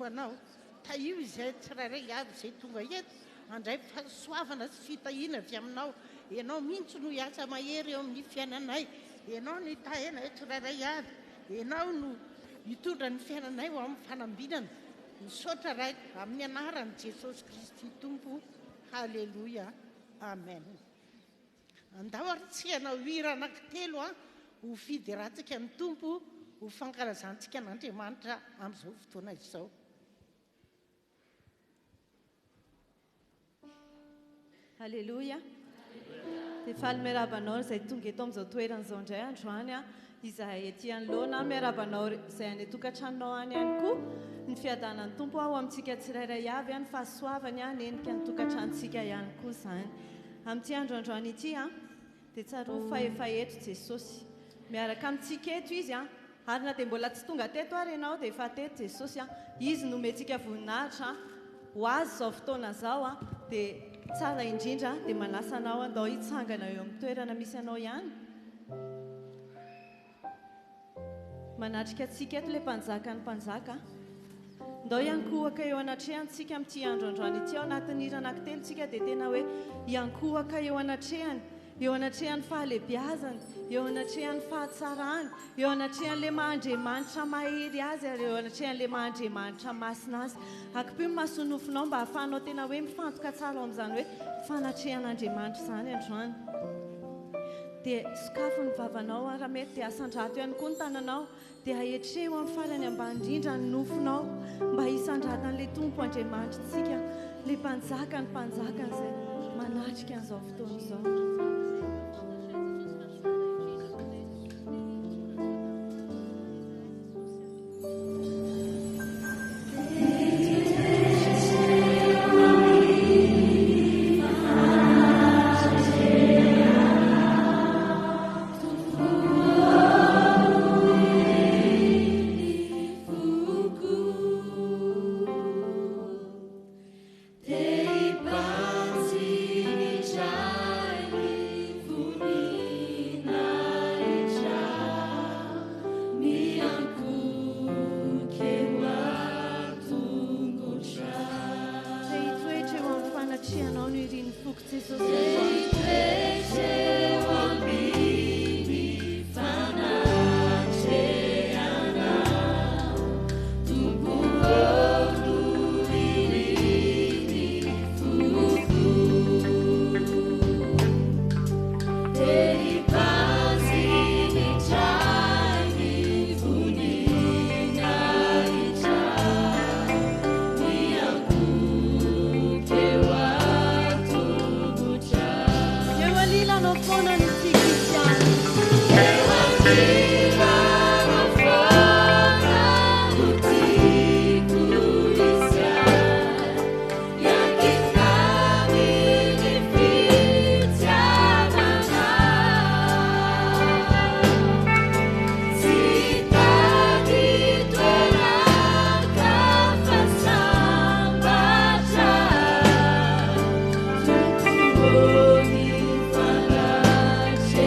ho Anao. Tahio izay tsirairay avy izay tonga eto handray fahasoavana sy fitahiana avy Aminao. Ianao mihitsy no hiasa mahery eo amin'ny fiainanay. Ianao no hitahy anay tsirairay avy. Ianao no hitondra ny fiainanay ho amin'ny fanambinana. Misaotra Ray, amin'ny anaran'i Jesosy Kristy Tompo. Haleloia. Amen. Andao ary tsy hanao hira anankitelo an, ho fiderantsika ny Tompo, ho fankalazantsika an'Andriamanitra amin'izao fotoana izao. Aleloia. Dia faly miarahaba anao izay tonga eto amin'izao toerana izao indray androany an. Izahay ety anoloana, miarahaba anao izay any an-tokantranonao any ihany koa. Ny fiadanan'ny Tompo ho amintsika tsirairay avy, ny fahasoavany hanenika ny tokantranontsika ihany koa izany. Amin'ity andro androany ity an, dia tsarovy fa efa eto Jesosy. Miaraka amintsika eto Izy an, ary na dia mbola tsy tonga teto ary ianao dia efa teto Jesosy an. Izy no omentsika voninahitra an. Ho Azy izao fotoana izao an, dia tsara indrindra dia manasa anao andao hitsangana eo amin'ny toerana misy anao ihany. Manatrika antsika eto ilay Mpanjakan'ny mpanjaka. Ndao hiankohoka eo anatrehany tsika amin'ity andro androany ity. Ao anatin'ny hira anankitelo tsika dia tena hoe hiankohoka eo anatrehany, eo anatrehan'ny fahalehibiazany, eo anatrehan'ny fahatsarany, eo anatrehan'ilay maha Andriamanitra mahery azy ary eo anatrehan'ilay maha Andriamanitra masina azy. Akipio ny mason'ny nofonao mba hahafahanao tena hoe mifantoka tsara ao amin'izany hoe fanatrehan'Andriamanitra izany androany. Dia sokafy ny vavanao raha mety dia asandrato ihany koa ny tananao dia aetreho amin'ny farany ambany indrindra ny nofonao mba hisandratan'ilay Tompo Andriamanitritsika, ilay Mpanjakan'ny mpanjaka izay manatrika an'izao fotoana izao. Te hitoetra eo amin'ny fanatrehanao no irin'ny foko Jesosy Eo anilanao foana no tiako hisy ahy. Eo anilanao foana no tiako hisy ahy. Iankinina amin'ny fitiavanao. Tsy hitady toeran-kafa sambatra. Tompo ô ny fanatrehanao.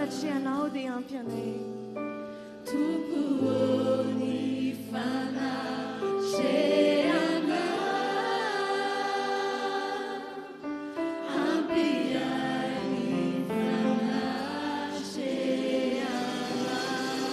fanatrehanao dia ampy anay. Tompo ô, ny fanatrehanao ampy ahy ny fanatrehanao.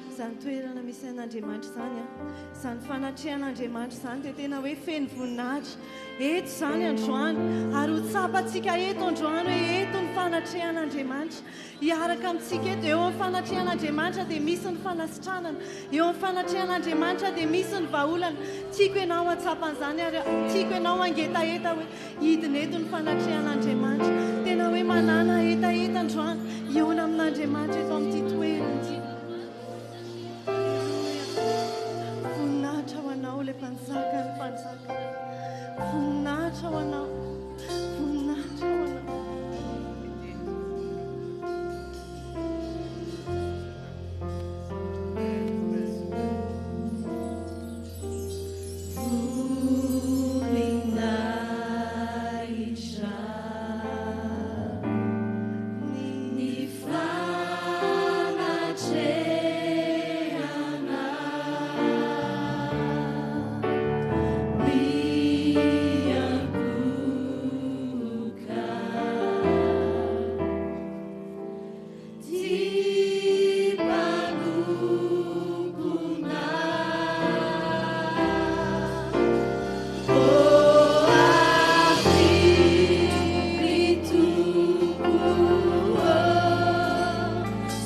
Izany toerana misy an'Andriamanitra izany an, izany fanatrehan'Andriamanitra izany dia tena hoe feno voninahitra. Eto izany androany, ary ho tsapantsika eto androany hoe eto ny fanatrehan'Andriamanitra. Hiaraka amintsika eto. Eo amin'ny fanatrehan'Andriamanitra dia misy ny fanasitranana. Eo amin'ny fanatrehan'Andriamanitra dia misy ny vahaolana. Tiako ianao hahatsapa an'izany ary tiako ianao hangetaheta hoe hidina eto ny fanatrehan'Andriamanitra. Tena hoe manàna hetaheta androany hihaona amin'Andriamanitra eto amin'ity toerana ity. Aleloia. Voninahitra ho Anao ilay Mpanjakan'ny mpanjaka. Voninahitra ho Anao. Voninahitra ho Anao. Voninahitra ny fanatrehanao miankohoka. Ty mpanomponao, ô avy ry Tompo ô,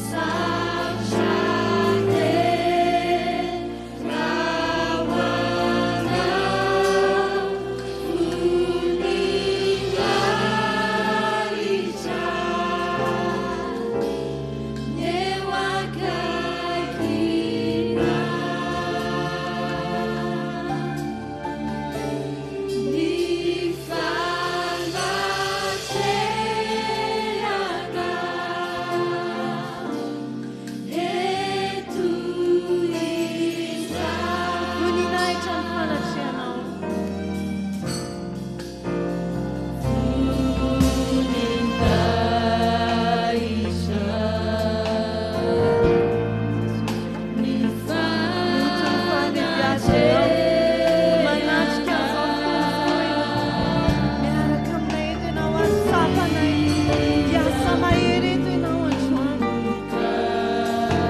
sarotra tena ho anao, voninahitra. Eo akaikinao, ny fanatrehanao eto izao. Voninahitra ny fanatrehanao. Voninahitra ny Manatrika an'izao fotoana izao ianao. Miaraka aminay eto ianao ary tsapanay. Hiasa mahery eto ianao androany.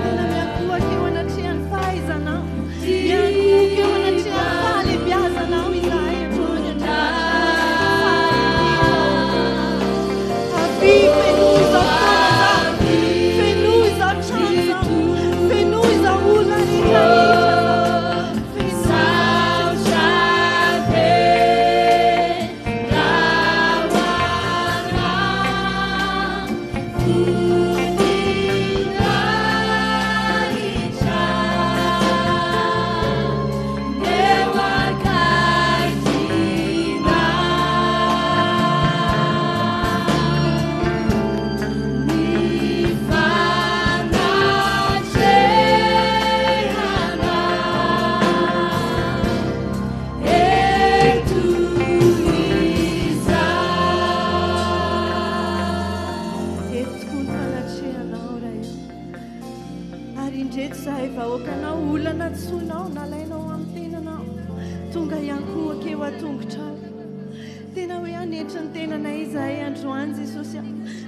Tena miankohoka eo anatrehan'ny fahaizanao. Miankohoka eo anatrehan'ny fahalehibiazanao izahay androany, Andriamanitra. Avia, fenoy izao fotoana izao. Fenoy izao trano izao. Fenoy izao olona rehetra rehetra izao. Fenoy. Saotra tena ho anao, voninahitra eo akaikinao, ny fanatrehanao eto izao. Eto tokoa ny fanatrehanao, Ray ô. Ary indreto izahay vahoakanao, olona nantsoinao, nalainao amin'ny tenanao, tonga hiankohoka eo an-tongotrao. Tena hoe hanetry ny tenanay izahay androany, Jesosy a,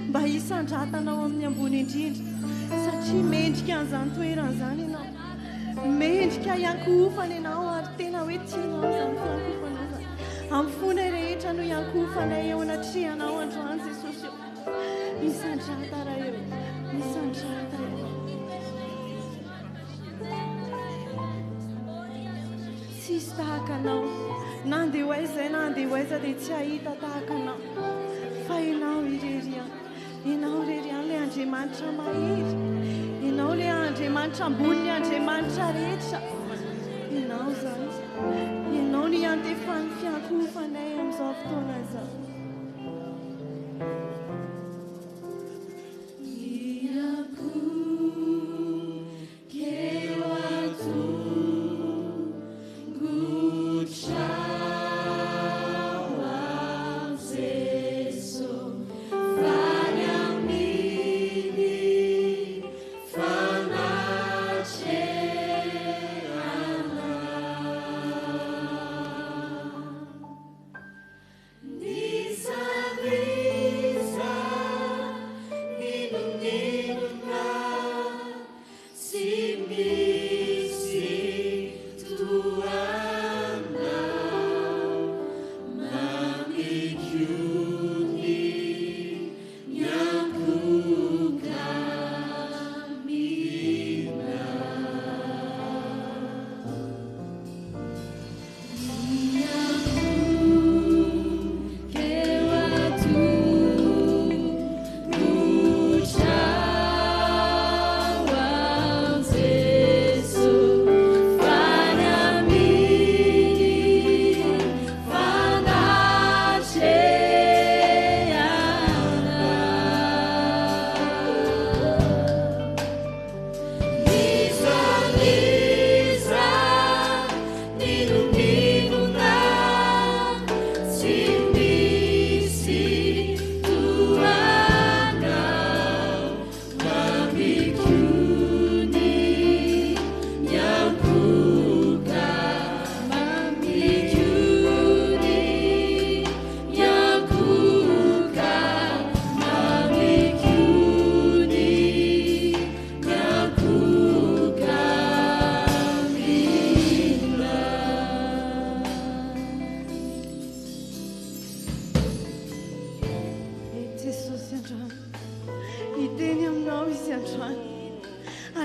mba hisandratanao amin'ny ambony indrindra, satria mendrika an'izany toerana izany ianao. Mendrika hiankohofana ianao ary tena hoe tianao izany fiankohofana izany. Amin'ny fonay rehetra no hiankohofanay eo anatrehanao androany, Jesosy ô. Misandrata, Ray ô, misandrata ianao. Tsisy tahaka anao. Na andeha ho aiza izay na andeha ho aiza dia tsy hahita tahaka anao. Fa ianao irery ihany. Ianao irery ihany ilay Andriamanitra mahery. Ianao ilay Andriamanitra ambonin'ny Andriamanitra rehetra. Ianao izany. Ianao no iantefan'ny fiankohofanay amin'izao fotoana izao. Miankohoka eo an-tongotrao aho, Jeso, faly amin'ny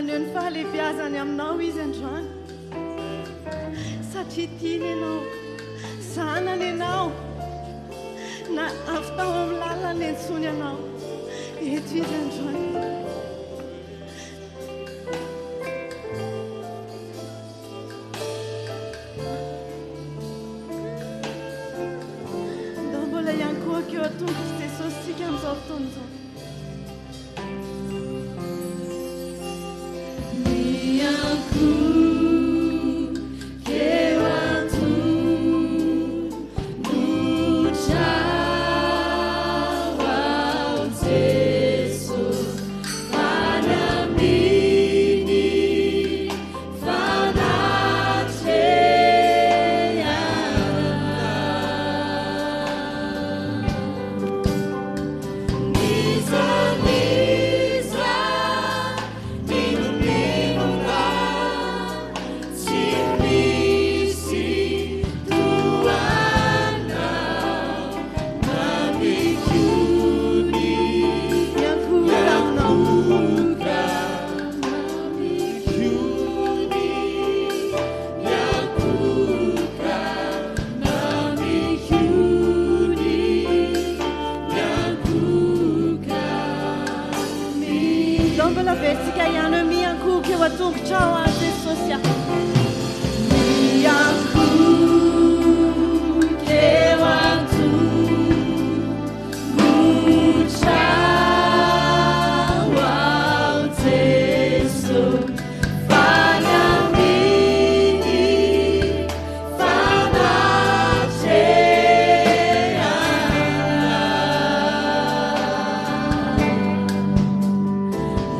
Haneho ny fahalehibiazany aminao Izy androany. Satria tiany ianao. Zanany ianao. Na avy tao amin'ny lalina niantsoany anao. Eto Izy androany. Ndao mbola hiankohoka eo an-tongotr'i Jesosy isika amin'izao fotoana izao. Miankohoka eo an-tongotrao aho Jeso, any amin'ny fanatrehanao. N'iza n'iza n'inon'inona tsy misy toa anao mamiko ny Miankohoka aminao. Ndao mbola averintsika ihany hoe miankohoka eo an-tongotrao aho Jesosy ah. Miankohoka eo an-tongotrao aho Jeso, faly amin'ny fanatrehanao.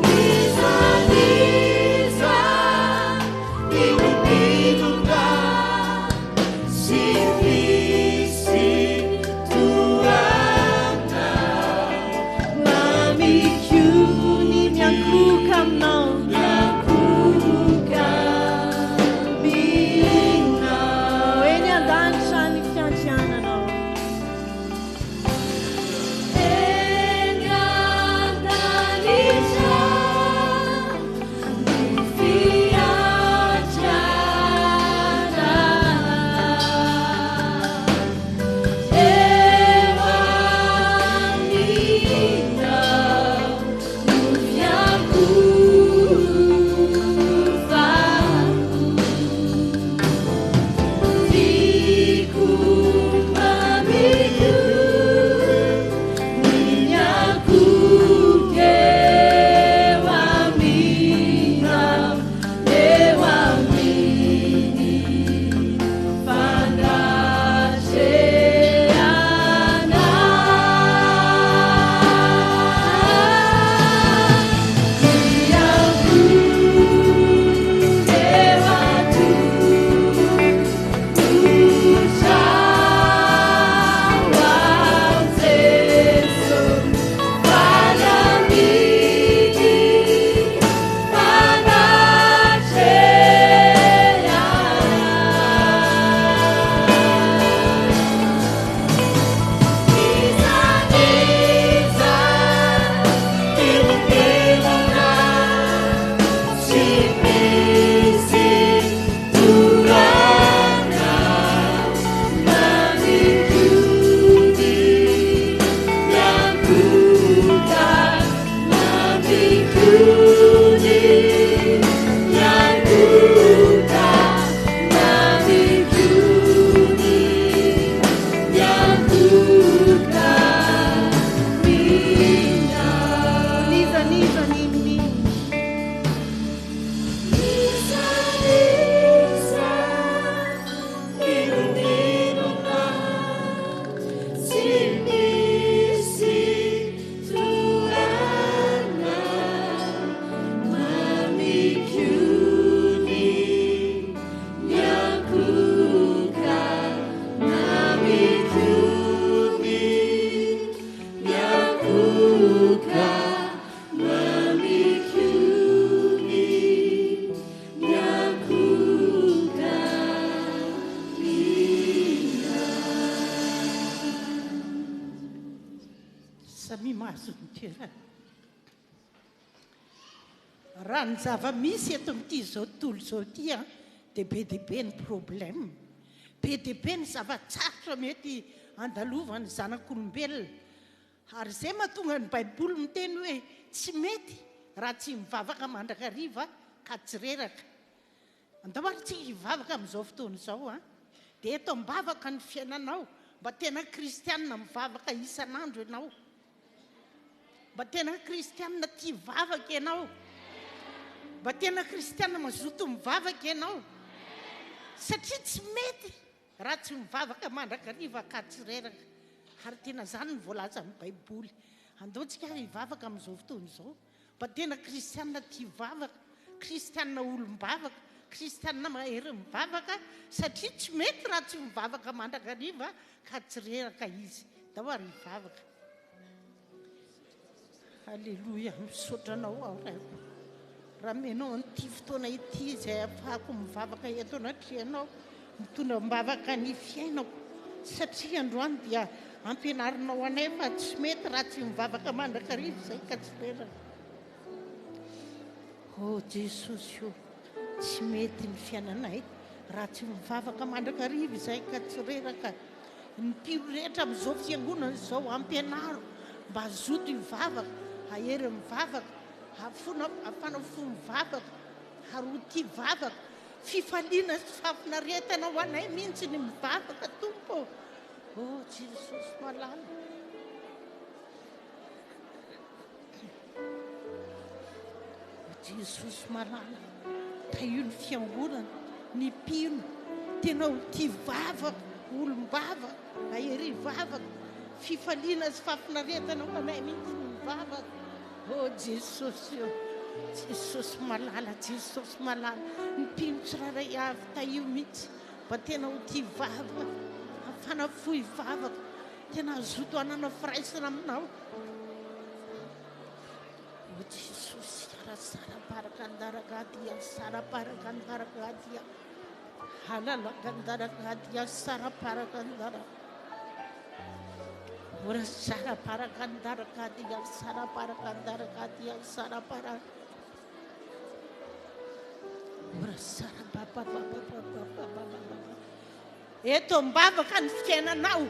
N'iza n'iza n'inon'inona tsy misy toa anao Mamiko ny miankohoka aminao. Miankohoka aminao. Eny an-danitra ny fiandriananao. Eny an-danitra ny fiandriananao. Eo aminao no fiankohofako. Tiako mamiko ny miankohoka eo aminao, eo amin'ny fanatrehanao. Miankohoka eo an-tongotrao aho Jeso, faly amin'ny fanatrehanao. N'iza n'iza n'inon'inona tsy misy toa anao mamiko ny miankohoka, mamiko ny miankohoka, mamiko ny miankohoka aminao. N'iza n'iza n'inon'inona. N'iza n'iza n'inon'inona tsy misy toa anao mamiko ny miankohoka, mamiko ny miankohoka, mamiko ny miankohoka aminao. Samia mahazo ny toerana. Raha ny zava-misy eto amin'ity izao tontolo izao ity an, dia be dia be ny problème. Be dia be ny zava-tsarotra mety andalovan'ny zanak'olombelona. Ary izay mahatonga ny Baiboly miteny hoe tsy mety raha tsy mivavaka mandrakariva ka tsy reraka. Andao ary tsika hivavaka amin'izao fotoana izao an! Dia eto am-bavaka ny fiainanao, mba tena kristianina mivavaka isan'andro ianao. Mba tena kristianina tia vavaka ianao. Mba tena kristianina mazoto mivavaka ianao. Satria tsy mety raha tsy mivavaka mandrakariva ka tsy reraka. Ary tena izany no voalazan'ny Baiboly. Andao tsika ary hivavaka amin'izao fotoana izao. Mba tena kristianina tia vavaka, kristianina olom-bavaka, kristianina mahery mivavaka satria tsy mety raha tsy mivavaka mandrakariva ka tsy reraka izy. Ndao ary hivavaka. Aleloia, misaotra anao aho Raiko. Raha omenao an'ity fotoana ity izay ahafahako mivavaka eto anatrehanao, mitondra am-bavaka ny fiainako, satria androany dia ampianarinao anay fa tsy mety raha tsy mivavaka mandrakariva izay ka tsy reraka. Oh Jesosy o, tsy mety ny fiainanay raha tsy mivavaka mandrakariva izay ka tsy reraka. Ny mpino rehetra amin'izao fiangonana izao ampianaro mba hazoto hivavaka, hahery mivavaka, hafona, hafana fo mivavaka, ary ho tia vavaka. Fifaliana sy fahafinaretana ho anay mihitsy ny mivavaka, Tompo ô. Oh Jesosy malala. Oh Jesosy malala, tahio ny fiangonana, ny mpino, tena ho tia vavaka, olom-bavaka, mahery vavaka, fifaliana sy fahafinaretana ho anay mihitsy ny mivavaka. Oh Jesosy ô, Jesosy malala, Jesosy malala, ny mpino tsirairay avy tahio mihitsy mba tena ho tia vavaka, hafana fo hivavaka, tena hazoto hanana firaisana aminao. Oh Jesosy, Saraparakaandarakadia, Saraparakaandarakadia, Halalakaandarakadia, Saraparakaandara. Ora Saraparakaandarakadia, Saraparakaandarakadia, Sarapara. Ora Sarapapapapapapapapapa. Eto am-bavaka ny fiainanao.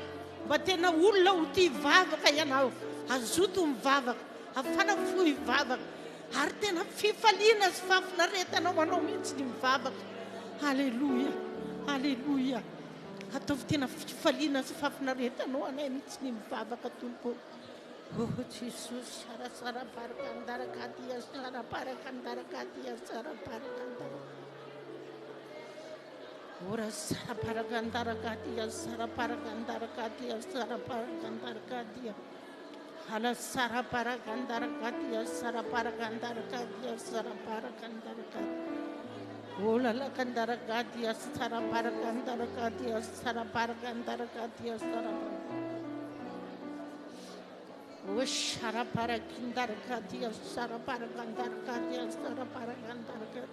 Mba tena olona ho tia vavaka ianao. Hazoto mivavaka, hafana fo hivavaka. Ary tena fifaliana sy fahafinaretana ho anao mihitsy ny mivavaka. Aleloia, aleloia. Ataovy tena fifaliana sy fahafinaretana ho anay mihitsy ny mivavaka, Tompo. Oh Jesosy, sarasarabarkandarakadia, sarabarkandarakadia, sarabarkandaraka. Ora sarabarkandarakadia, sarabarkandarakadia, sarabarkandarakadia. Hala sarabarkandarakadia, sarabarkandarakadia, sarabarkandarakadia. Ola lakandarakadia, sarabarkandarakadia, sarabarkandarakadia, sarabarkandarakadia. O sarabarkandarakadia, sarabarkandarakadia, sarabarkandarakadia.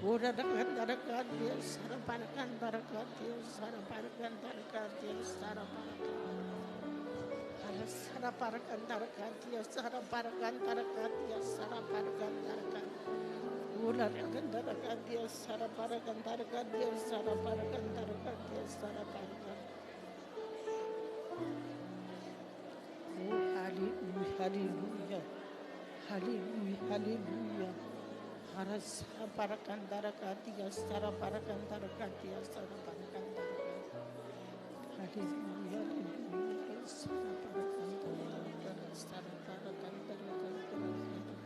Ora lakandarakadia, sarabarkandarakadia, sarabarkandarakadia, sarabarkandarakadia. Hala sarabarkandarakadia, sarabarkandarakadia, sarabarkandarakadia. Ola lakandarakadia, sarabarkandarakadia, sarabarkandarakadia, sarabarkandarakadia. Oh, haleloia, haleloia, haleloia, haleloia. Ara sarabarkandarakadia, sarabarkandarakadia, sarabarkandarakadia. Haleloia, haleloia, sarabarkandarakadia, sarabarkandarakadia.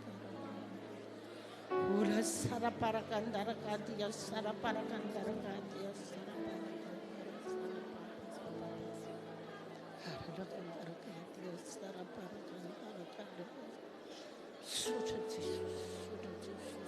Ora sarabarkandarakadia, sarabarkandarakadia, sarabarkandarakadia. Misaotra Jesosy, misaotra Jesosy.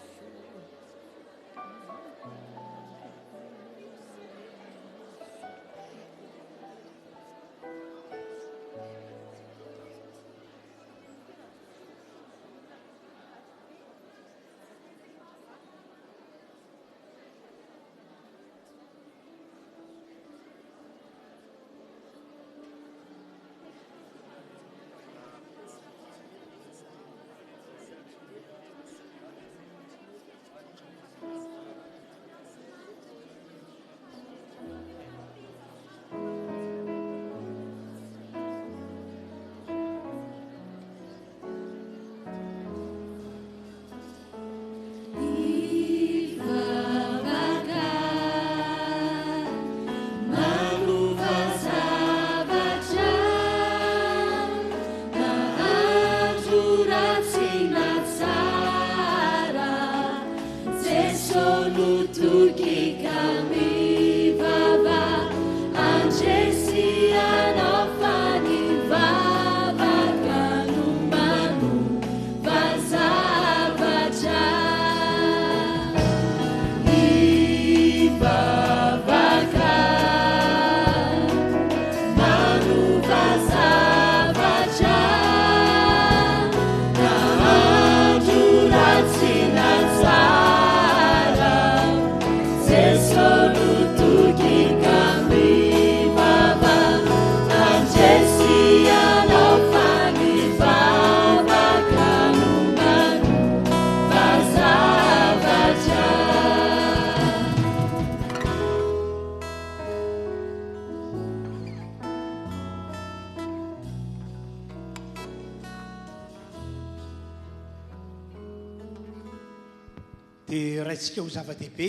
Dia raintsika ho zava-dehibe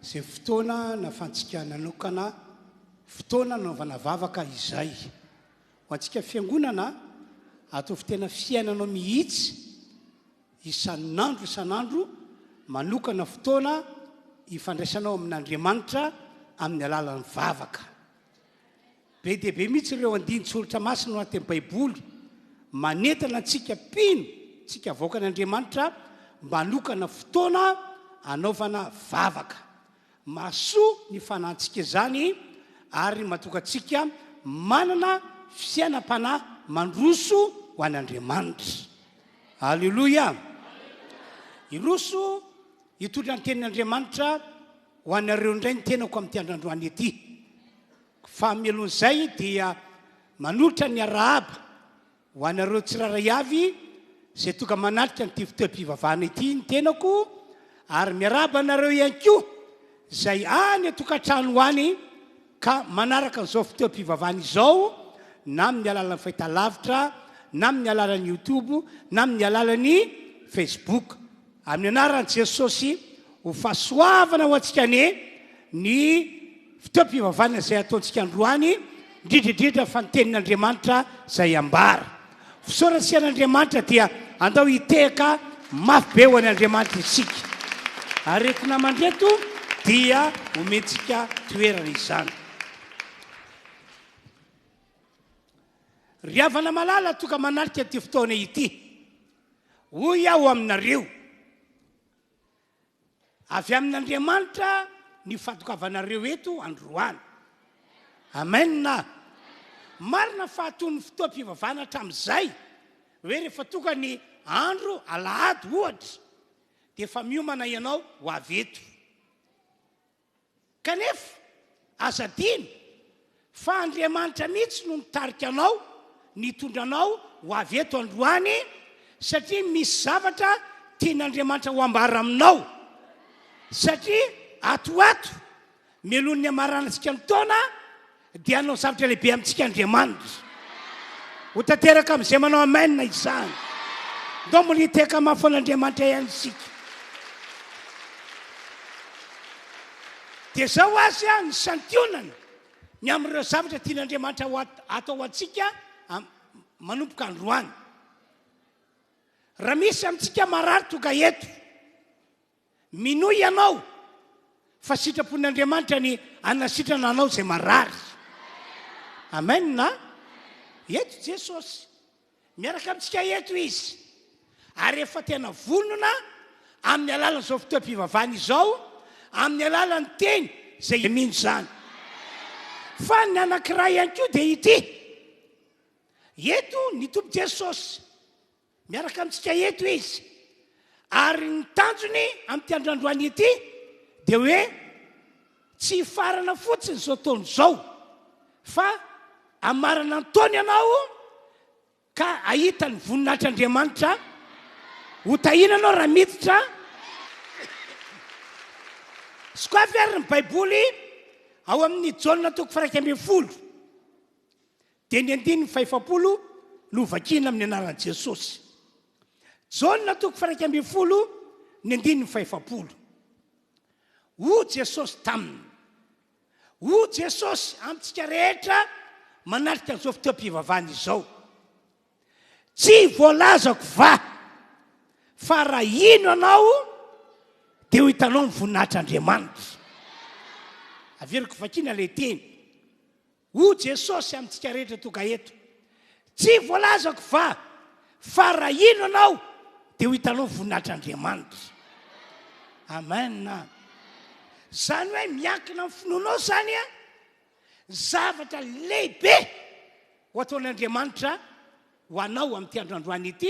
izay fotoana nahafahantsika nanokana fotoana nanaovana vavaka izay. Ho antsika fiangonana, ataovy tena fiainanao mihitsy isan'andro isan'andro manokana fotoana ifandraisanao amin'Andriamanitra amin'ny alalan'ny vavaka. Be dia be mihitsy ireo andinin-tsoratra masina ao anatin'ny Baiboly manentana antsika mpino, antsika vahoakan'Andriamanitra mba hanokana fotoana hanaovana vavaka. Mahasoa ny fanahintsika izany ary mahatonga antsika manana fiainam-panahy mandroso ho an'Andriamanitra. Aleloia! Hiroso hitondra ny tenin'Andriamanitra ho anareo indray ny tenako amin'ity andro androany ity. Fa mialohan'izay dia manolotra ny arahaba ho anareo tsirairay avy izay tonga manatrika an'ity fotoam-pivavahana ity ny tenako ary miarahaba anareo ihany koa izay any an-tokantrano any ka manaraka an'izao fotoam-pivavahana izao na amin'ny alalan'ny fahitalavitra na amin'ny alalan'ny YouTube na amin'ny alalan'ny Facebook. Amin'ny anaran'i Jesosy, ho fahasoavana ho antsika anie ny fotoam-pivavahana izay ataontsika androany, indrindra indrindra fa ny tenin'Andriamanitra izay ambara. Fisaorana sy an'Andriamanitra dia andao hitehaka mafy be ho an'Andriamanitra isika. Ary ireto namana ireto dia omentsika toerana izany. Ry havana malala tonga manatrika ity fotoana ity. Hoy aho aminareo, avy amin'Andriamanitra ny fahatongavanareo eto androany. Amen. Marina fa toy ny fotoam-pivavahana hatramin'izay, hoe rehefa tonga ny andro alahady ohatra, dia efa miomana ianao ho avy eto. Kanefa, aza adino fa Andriamanitra mihitsy no nitarika anao, nitondra anao ho avy eto androany, satria misy zavatra tian'Andriamanitra ho ambara aminao. Satria ato ho ato, mialohan'ny hamaranantsika ny taona, Dia hanao zavatra lehibe amintsika Andriamanitra. Ho tanteraka amin'izay manao amen izany. Ndao mbola hitehaka mafy an'Andriamanitra ihany isika. Dia izao azy ny santionany ny amin'ireo zavatra tian'Andriamanitra ho atao ho antsika manomboka androany. Raha misy amintsika marary tonga eto, Minoa ianao fa sitrapon'Andriamanitra ny hanasitrana anao izay marary. Amen a! Eto Jesosy. Miaraka amintsika eto Izy. Ary efa tena vonona amin'ny alalan'izao fotoam-pivavahana izao, amin'ny alalan'ny teny izay mino izany. Fa ny anankiray ihany koa dia ity. Eto ny Tompo Jesosy. Miaraka amintsika eto Izy. Ary ny tanjony amin'ity andro androany ity dia hoe tsy hifarana fotsiny izao taona izao fa hamarana ny taona ianao ka hahita ny voninahitr'Andriamanitra. Ho tahiana ianao raha miditra. Sokafy ary ny Baiboly ao amin'ny Jaona toko faha 11. Dia ny andininy fahefapolo no vakiana amin'ny anaran'i Jesosy. Jaona toko faha 11 ny andininy fahefapolo. Hoy Jesosy taminy, Hoy Jesosy amintsika rehetra manatrika an'izao fotoam-pivavahana izao, Tsy voalazako va fa raha hino ianao dia ho hitanao ny voninahitr'Andriamanitra. Averiko vakiana ilay teny. Hoy Jesosy amintsika rehetra tonga eto, Tsy voalazako va fa raha hino ianao dia ho hitanao ny voninahitr'Andriamanitra. Amen. Izany hoe miankina amin'ny finoanao izany ny zavatra lehibe ho ataon'Andriamanitra ho anao amin'ity andro androany ity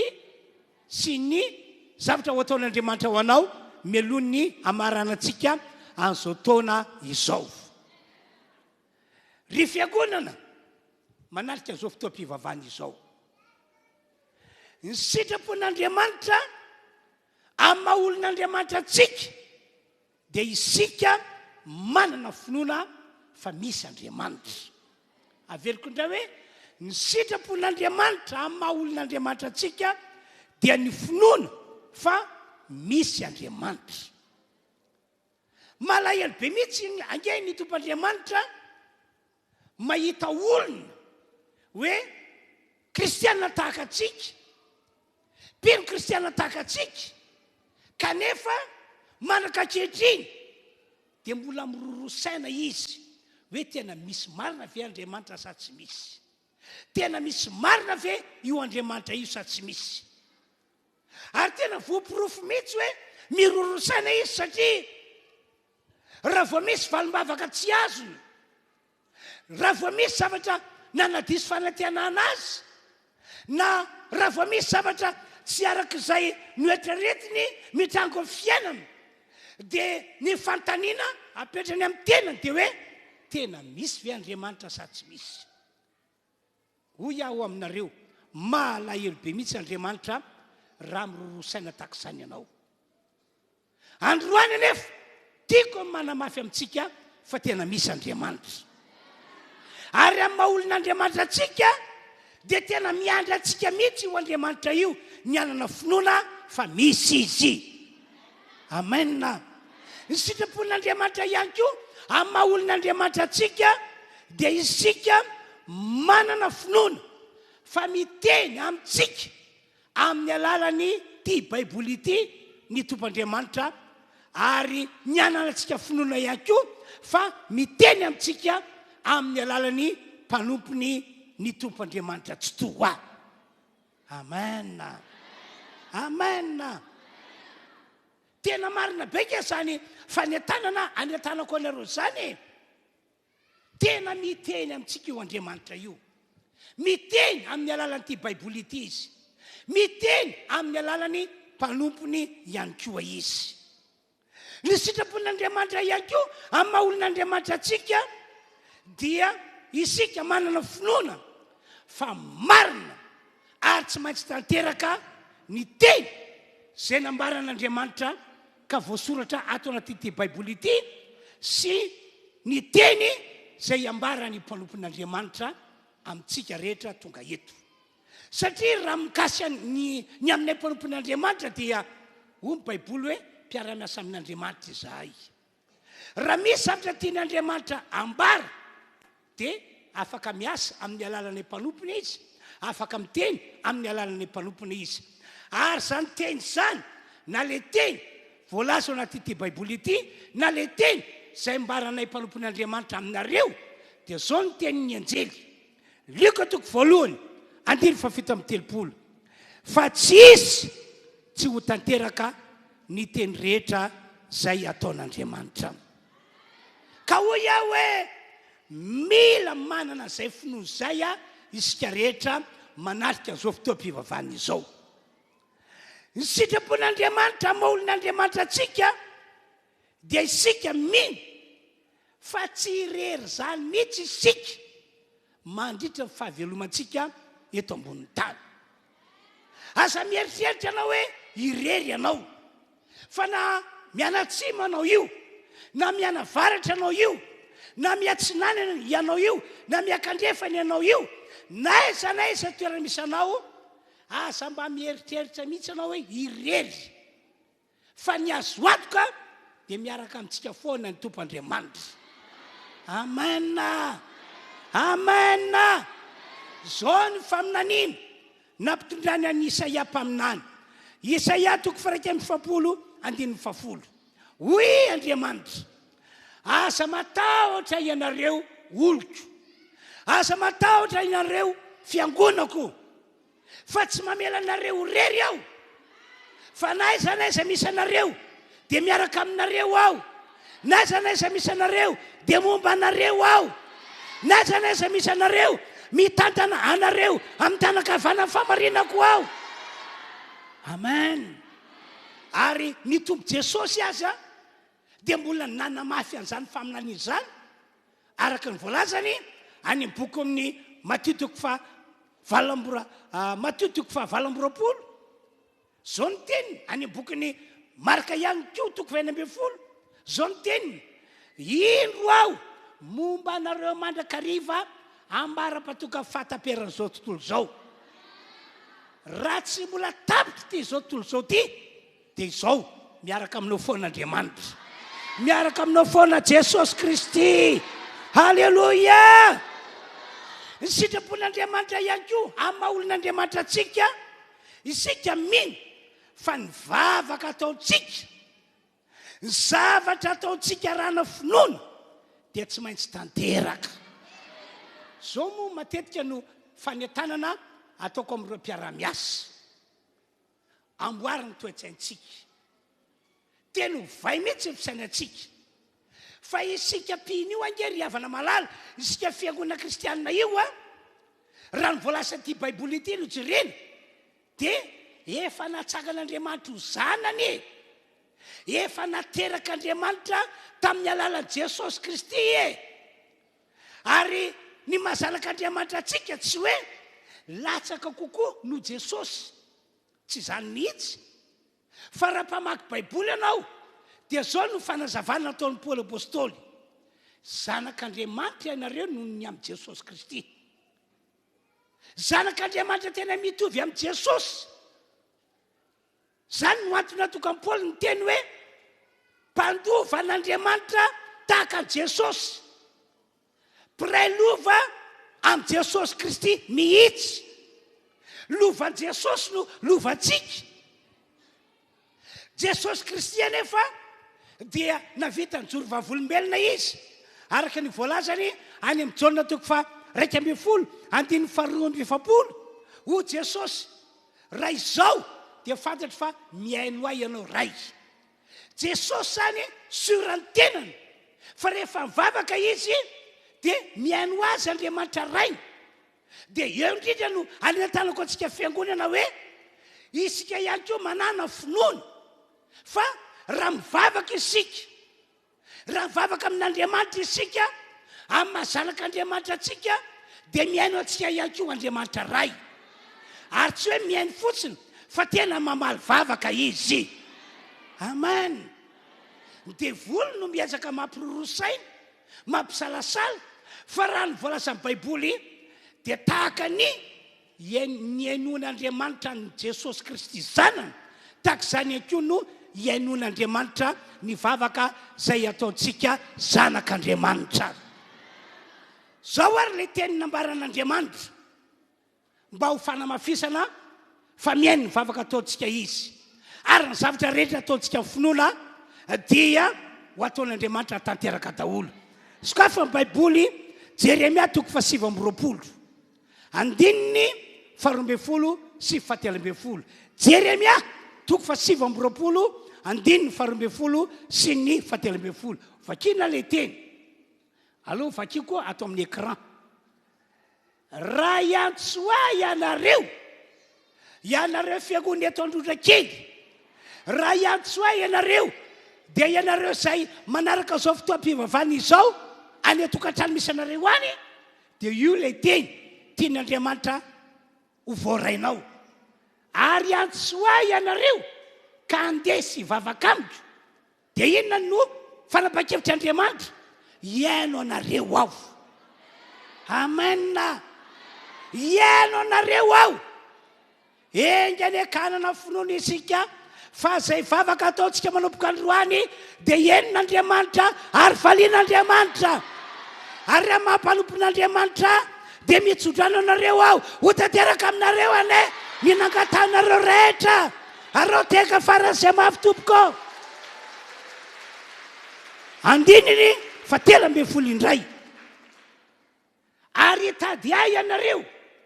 sy ny zavatra ho ataon'Andriamanitra ho anao mialoha ny hamaranantsika an'izao taona izao. Ry Fiangonana manatrika izao fotoam-pivavahana izao, ny sitrapon'Andriamanitra amin'ny maha olon'Andriamanitra antsika dia isika manana finoana fa misy Andriamanitra. Averiko indray hoe ny sitrapon'Andriamanitra amin'ny maha olon'Andriamanitra antsika dia ny finoana fa misy Andriamanitra. Malahelo be mihitsy ange ny Tompo Andriamanitra mahita olona hoe kristiana tahaka antsika, mpino kristiana tahaka antsika, kanefa mandraka ankehitriny dia mbola miroroa saina izy hoe tena misy marina ve Andriamanitra sa tsy misy? Tena misy marina ve io Andriamanitra io sa tsy misy? Ary tena voaporofo mihitsy hoe miroroa saina izy satria raha vao misy valim-bavaka tsy azony, raha vao misy zavatra nanadiso fanantenana azy, na raha vao misy zavatra tsy araka izay noeritreretiny mitranga amin'ny fiainana, dia ny fanontaniana apetrany amin'ny tenany dia hoe tena misy ve Andriamanitra sa tsy misy? Hoy aho aminareo, mahalahelo be mihitsy Andriamanitra raha miroroa saina tahaka izany ianao. Androany anefa, tiako ny manamafy amintsika fa tena misy Andriamanitra. Ary amin'ny maha olon'Andriamanitra antsika, dia tena miandry antsika mihitsy io Andriamanitra io, ny hanana finoana fa misy Izy. Amen. Ny sitrapon'Andriamanitra ihany koa amin'ny maha olon'Andriamanitra antsika dia isika manana finoana fa miteny amintsika amin'ny alalan'ity Baiboly ity ny Tompo Andriamanitra ary ny hananantsika finoana ihany koa fa miteny amintsika amin'ny alalan'ny mpanompony ny Tompo Andriamanitra Tsitoha. Amen. Amen. Tena marina be nge zany fanentanana anentanako anareo zany e. Tena miteny amintsika io Andriamanitra io. Miteny amin'ny alalan'ity Baiboly ity izy. Miteny amin'ny alalan'ny mpanompony ihany koa izy. Ny sitrapon'Andriamanitra ihany koa amin'ny maha olon'Andriamanitra antsika dia isika manana finoana fa marina ary tsy maintsy tanteraka ny teny izay nambaran'Andriamanitra ka voasoratra ato anatin'ity Baiboly ity sy ny teny izay ambaran'ny mpanompon'Andriamanitra amintsika rehetra tonga eto. Satria raha mikasika ny ny aminay mpanompon'Andriamanitra dia hoy ny Baiboly hoe mpiara-miasa amin'Andriamanitra izahay. Raha misy zavatra tian'Andriamanitra ambara dia afaka miasa amin'ny alalan'ny mpanompony izy, afaka miteny amin'ny alalan'ny mpanompony izy. Ary izany teny izany na le teny voalaza ao anatin'ity Baiboly ity na le teny izay ambaranay mpanompon'Andriamanitra aminareo dia izao ny tenin'ny anjely. Lioka toko voalohany, andininy fahafito amby telopolo, Fa tsy hisy tsy ho tanteraka ny teny rehetra izay ataon'Andriamanitra. Ka hoy aho hoe, mila manana izay finoana izay isika rehetra manatrika an'izao fotoam-pivavahana izao. Ny sitrapon'Andriamanitra maha olon'Andriamanitra antsika dia isika mino fa tsy irery izany mihitsy isika mandritra ny fahavelomantsika eto ambonin'ny tany. Aza mieritreritra ianao hoe irery ianao, fa na mianatsimo ianao io, na mianavaratra ianao io, na miatsinanana ianao io, na miakandrefana ianao io, na aiza na aiza toerana misy anao, aza mba mieritreritra mihitsy ianao hoe irery. Fa ny azo antoka dia miaraka amintsika foana ny Tompo Andriamanitra. Amen. Amen. Izao ny faminaniana nampitondrany an'i Isaia mpaminany. Isaia toko faha-41 andininy fahafolo. Hoy Andriamanitra, Aza matahotra ianareo oloko. Aza matahotra ianareo fiangonako. Fa tsy mamela anareo ho rery aho, fa na aiza na aiza misy anareo, dia miaraka aminareo aho. Na aiza na aiza misy anareo, dia momba anareo aho. Na aiza na aiza misy anareo, mitantana anareo amin'ny tanan-kavanan'ny fahamarinako aho. Amen. Ary ny Tompo Jesosy aza dia mbola nanamafy an'izany faminaniana izany, araka ny voalazany any amin'ny bokin'ny Matio toko faha valo amby roa, Matio toko faha 28, izao ny teniny, any amin'ny bokin'ny Marka ihany koa toko faha 16, izao ny teniny, Indro aho momba anareo mandrakariva ambara-patokan'ny fahataperan'izao tontolo izao. Raha tsy mbola tapitra ity izao tontolo izao ity, Dia izao, miaraka aminao foana Andriamanitra. Miaraka aminao foana Jesosy Kristy. Haleloia! Ny sitrapon'Andriamanitra ihany koa amin'ny maha olon'Andriamanitra antsika, isika mino fa ny vavaka ataontsika, ny zavatra ataontsika arahana finoana dia tsy maintsy tanteraka. Izao moa matetika no fanentanana ataoko amin'ireo mpiara-miasa. Amboary ny toe-tsaintsika. Tena ovay mihitsy ny fisainantsika. Fa isika mpino io ange ry havana malala, isika fiangonana kristianina io an, raha ny voalazan'ity Baiboly ity no jerena, dia efa natsangan'Andriamanitra ho zanany e! Efa naterak'Andriamanitra tamin'ny alalan'i Jesosy Kristy e! Ary ny maha zanak'Andriamanitra antsika tsy hoe latsaka kokoa noho Jesosy, tsy izany mihitsy. Fa raha mpamaky Baiboly ianao dia izao no fanazavana nataon'i Paoly Apostoly, Zanak'Andriamanitra ianareo noho ny amin'i Jesosy Kristy. Zanak'Andriamanitra tena mitovy amin'i Jesosy. Izany no antony natokan'i Paoly niteny hoe mpandova an'Andriamanitra tahaka an'i Jesosy. Mpiray lova amin'i Jesosy Kristy mihitsy. Lovan'i Jesosy no lovantsika. Jesosy Kristy anefa dia navita nijoro vavolombelona izy, araka ny voalazany any amin'ny Jaona toko faha 11 andininy faha 42, Hoy Jesosy, Raha izao dia fantatro fa mihaino ahy ianao Ray. Jesosy izany sur ny tenany fa rehefa mivavaka izy dia mihaino azy Andriamanitra Rainy. Dia eo indrindra no anentanako antsika fiangonana hoe isika ihany koa manana finoana fa raha mivavaka isika Raha mivavaka amin'Andriamanitra isika, amin'ny maha zanak'Andriamanitra antsika, dia mihaino antsika ihany koa Andriamanitra Ray. Ary tsy hoe mihaino fotsiny, fa tena mamaly vavaka Izy. Amen. Ny devoly no miezaka mampiroroa saina, mampisalasala, fa raha ny voalazan'ny Baiboly dia tahaka ny Nihainoan'Andriamanitra an'i Jesosy Kristy Zanany, tahaka izany ihany koa no hihainoan'Andriamanitra ny vavaka izay ataontsika zanak'Andriamanitra. Izao ary ilay teny nambaran'Andriamanitra mba ho fanamafisana fa mihaino ny vavaka ataontsika Izy, ary ny zavatra rehetra ataontsika amin'ny finoana dia ho ataon'Andriamanitra tanteraka daholo. Sokafy ny Baiboly, Jeremia toko faha-29. Andininy faharoa ambin'ny folo sy fahatelo ambin'ny folo. Jeremia, toko faha-29, andininy faharoa ambin'ny folo sy ny fahatelo ambin'ny folo. Vakina ilay teny. Aleo vakio koa ato amin'ny écran. Raha hiantso ahy ianareo, ianareo fiangonana eto Androndrakely, raha hiantso ahy ianareo, dia ianareo izay manaraka izao fotoam-pivavahana izao, any an-tokantrano misy anareo any, Dia io ilay teny tian'Andriamanitra ho voarainao. Ary antso ahy ianareo ka handeha sy hivavaka amiko. Dia inona no fanapahan-kevitr'Andriamanitra? Hihaino anareo aho. Amen. Hihaino anareo aho. Enga anie ka hanana finoana isika fa izay vavaka ataontsika manomboka androany dia henon'Andriamanitra ary valian'Andriamanitra. Ary raha maha mpanompon'Andriamanitra dia mitsodrano anareo aho, ho tanteraka aminareo anie ny nangatahanareo rehetra. Arao tehaka faran'izay mafy tompoko. Andininy faha-13 indray. Ary hitady ahy ianareo,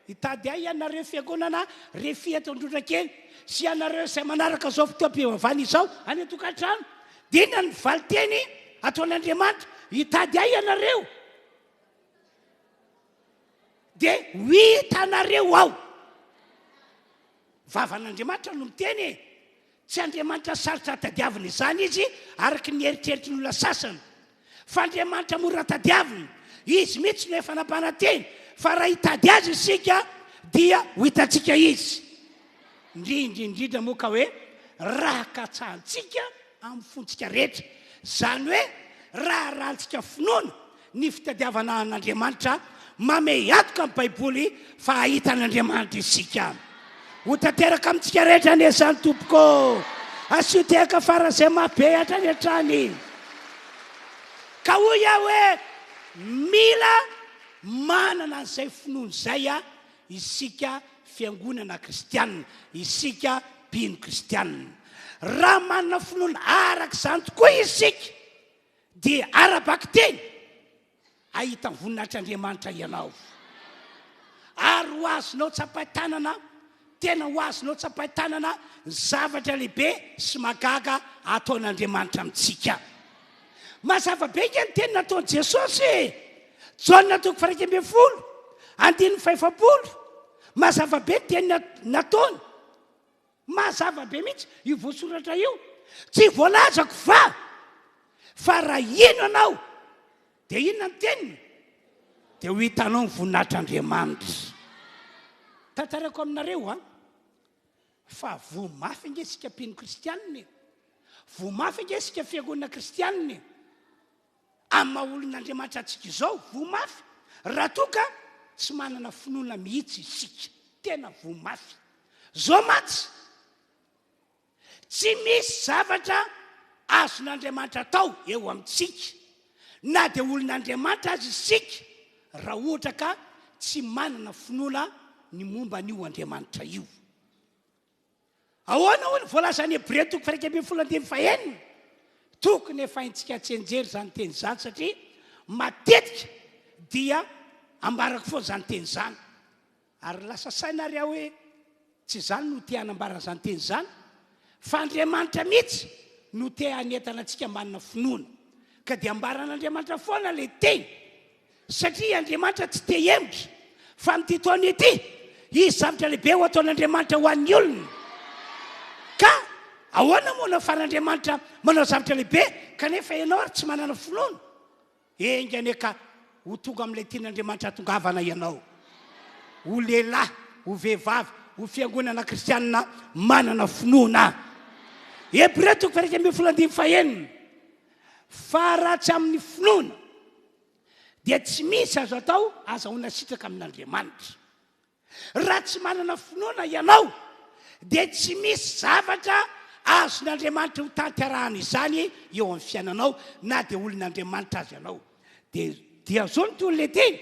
hitady ahy ianareo fiangonana refi eto Androndrakely sy ianareo izay manaraka izao fotoam-pivavahana izao any an-tokantrano. Dia inona ny valinteny ataon'Andriamanitra? Hitady ahy ianareo, dia ho hitanareo aho. Vavan'Andriamanitra no miteny e! Tsy Andriamanitra sarotra tadiavina izany Izy araka ny eritreritry ny olona sasany. Fa Andriamanitra mora tadiavina. Izy mihitsy no efa nampanantena fa raha hitady Azy isika dia ho hitantsika Izy. Indrindra indrindra moa ka hoe raha katsahantsika amin'ny fontsika rehetra, izany hoe raha arahantsika finoana ny fitadiavana an'Andriamanitra, mamehy antoka ny Baiboly fa hahita an'Andriamanitra isika. Ho tanteraka amintsika rehetra anie izany tompoko. Asio tehaka faran'izay mafy be hatrany hatrany. Ka hoy aho hoe, mila manana an'izay finoana izay isika fiangonana kristianina, isika mpino kristianina. Raha manana finoana araka izany tokoa isika, dia ara-bakiteny hahita ny voninahitr'Andriamanitra ianao. Ary ho azonao tsapain-tanana, tena ho azonao tsapain-tanana ny zavatra lehibe sy mahagaga ataon'Andriamanitra amintsika. Mazava be ange ny teny nataon'i Jesosy e! Jaona toko faha-11, andininy faha-40. Mazava be ny teny nataony. Mazava be mihitsy io voasoratra io. Tsy voalazako fa fa raha hino ianao dia inona ny teniny? Dia ho hitanao ny voninahitr'Andriamanitra. Tantaraiko aminareo an, fa voa mafy ange isika mpino kristianina e. Voa mafy ange isika fiangonana kristianina e. Amin'ny maha olon'Andriamanitra antsika izao, voa mafy raha toa ka tsy manana finoana mihitsy isika. Tena voa mafy. Izao mantsy, tsy misy zavatra azon'Andriamanitra atao eo amintsika, na dia olon'Andriamanitra aza isika, raha ohatra ka tsy manana finoana ny momba an'io Andriamanitra io. Ahoana hoy ny voalazan'ny Hebreo toko faha-11 andininy fahenina? Tokony efa haintsika tsianjery izany teny izany satria matetika dia ambarako foana izany teny izany. Ary lasa saina ary aho hoe tsy izany no te hanambara an'izany teny izany fa Andriamanitra mihitsy no te hanentana antsika manana finoana. Ka dia ambaran'Andriamanitra foana ilay teny. Satria Andriamanitra tsy te hihemotra, fa amin'ity taona ity, hisy zavatra lehibe ho ataon'Andriamanitra ho an'ny olona. Ka ahoana moa no ahafahan'Andriamanitra manao zavatra lehibe kanefa ianao ary tsy manana finoana? Enga anie ka ho tonga amin'ilay tian'Andriamanitra hatongavana ianao, ho lehilahy, ho vehivavy, ho fiangonana kristianina manana finoana. Hebreo toko faha-11 andininy fahenina, Fa raha tsy amin'ny finoana, dia tsy misy azo atao azahoana sitraka amin'Andriamanitra. Raha tsy manana finoana ianao, dia tsy misy zavatra azon'Andriamanitra ho tanterahana izany eo amin'ny fiainanao, na dia olon'Andriamanitra aza ianao. Dia dia zao ny tohin'ilay teny,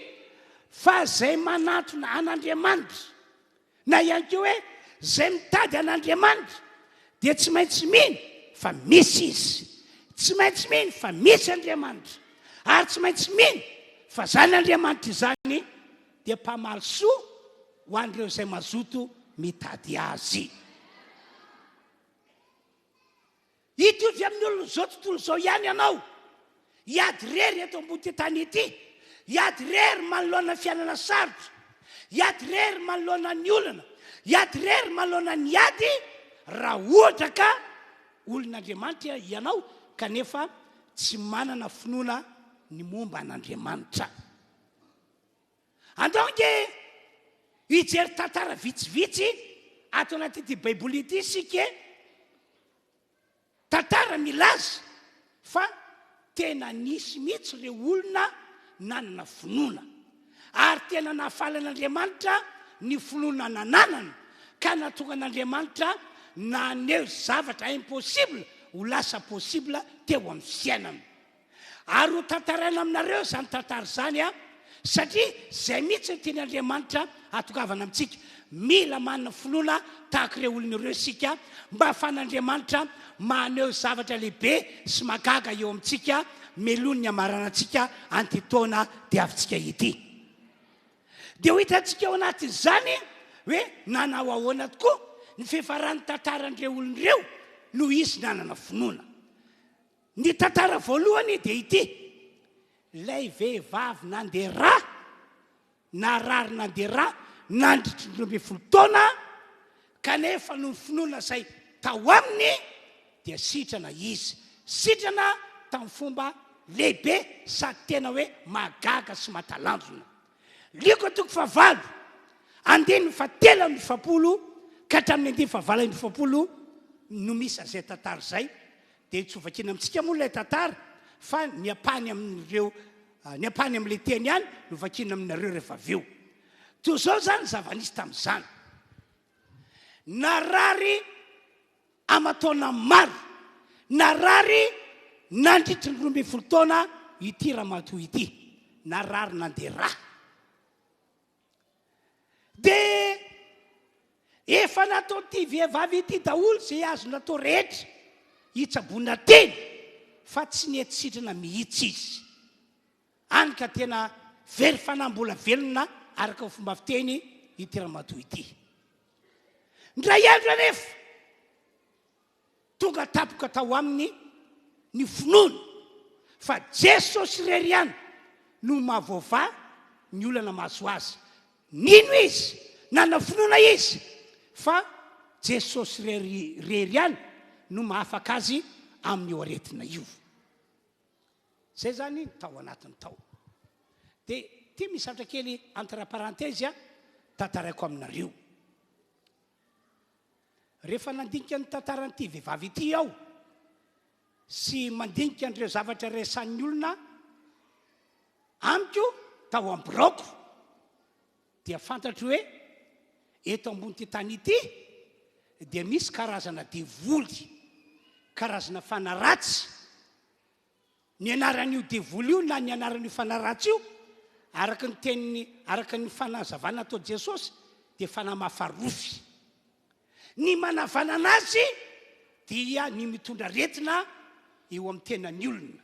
fa izay manantona an'Andriamanitra, Na ihany koa hoe, izay mitady an'Andriamanitra dia tsy maintsy mino fa misy Izy. Tsy maintsy mino fa misy Andriamanitra. Ary tsy maintsy mino fa izany Andriamanitra izany dia mpamaly soa ho an'ireo izay mazoto mitady Azy. Hitovy amin'ny olon'izao tontolo izao ihany ianao. Hiady irery eto ambony tany ity. Hiady irery manoloana ny fiainana sarotra. Hiady irery manoloana ny olana. Hiady irery manoloana ny ady raha ohatra ka olon'Andriamanitra ianao kanefa tsy manana finoana ny momba an'Andriamanitra. Andao ange hijery tantara vitsivitsy ato anatin'ity Baiboly ity isika e. Tantara milaza fa tena nisy mihitsy ireo olona nanana finoana. Ary tena nahafaly an'Andriamanitra ny finoana nananany, ka nahatonga an'Andriamanitra naneho zavatra impossible ho lasa possible teo amin'ny fiainany. Ary ho tantaraina aminareo izany tantara izany an, satria izay mihitsy no tian'Andriamanitra hahatongavana amintsika. Mila manana finoana tahaka ireo olona ireo isika mba hahafahan'Andriamanitra maneho zavatra lehibe sy mahagaga eo amintsika meloha ny hamaranantsika an'ity taona diavintsika ity. Dia ho hitantsika ao anatin'izany hoe nanao ahoana tokoa ny fiafaran'ny tantaran'ireo olona ireo noho izy nanana finoana. Ny tantara voalohany dia ity, ilay vehivavy nandeha rà, narary nandeha rà nandritry ny 12 taona, kanefa noho ny finoana izay tao aminy dia sitrana izy. Sitrana tamin'ny fomba lehibe sady tena hoe mahagaga sy mahatalanjona. Lioka toko fahavalo, andininy fahatelo amby efapolo ka hatramin'ny andininy fahavalo amby efapolo no misy an'izay tantara izay. Dia tsy ho vakiana amintsika moa ilay tantara fa ny ampahany amin'ireo ny ampahany amin'ilay teny ihany no vakiana aminareo rehefa avy eo. Toy izao izany ny zava-nisy tamin'izany. Narary aman-taona maro, narary nandritry ny 12 taona ity ramatoa ity, narary nandeha rà. Dia efa nataon'ity vehivavy ity daholo izay azo natao rehetra hitsaboana tena fa tsy nety sitrana mihitsy izy. Any ka tena very fanahy mbola velona araka ny fomba fiteny ity ramatoa ity. Indray andro anefa, Tonga tampoka tao aminy ny finoany fa Jesosy irery ihany no mahavoavaha ny olana mahazo azy. Nino izy, nanana finoana izy fa Jesosy irery irery ihany no mahafaka azy amin'io aretina io. Zay zany ny tao anatiny tao. Dia ity misy zavatra kely entre parenthèse tantaraiko aminareo. Rehefa nandinika ny tantaran'ity vehivavy ity aho sy mandinika an'ireo zavatra resahin'ny olona amiko tao amin'ny biraoko dia fantatro hoe eto ambon'ity tany ity dia misy karazana devoly, karazana fanahy ratsy. Ny anaran'io devoly io na ny anaran'io fanahy ratsy io, araka ny tenin'ny, araka ny fanazavana nataon'i Jesosy, dia fanahy mafarofy. Ny manavanana azy dia ny mitondra aretina eo amin'ny tenan'ny olona.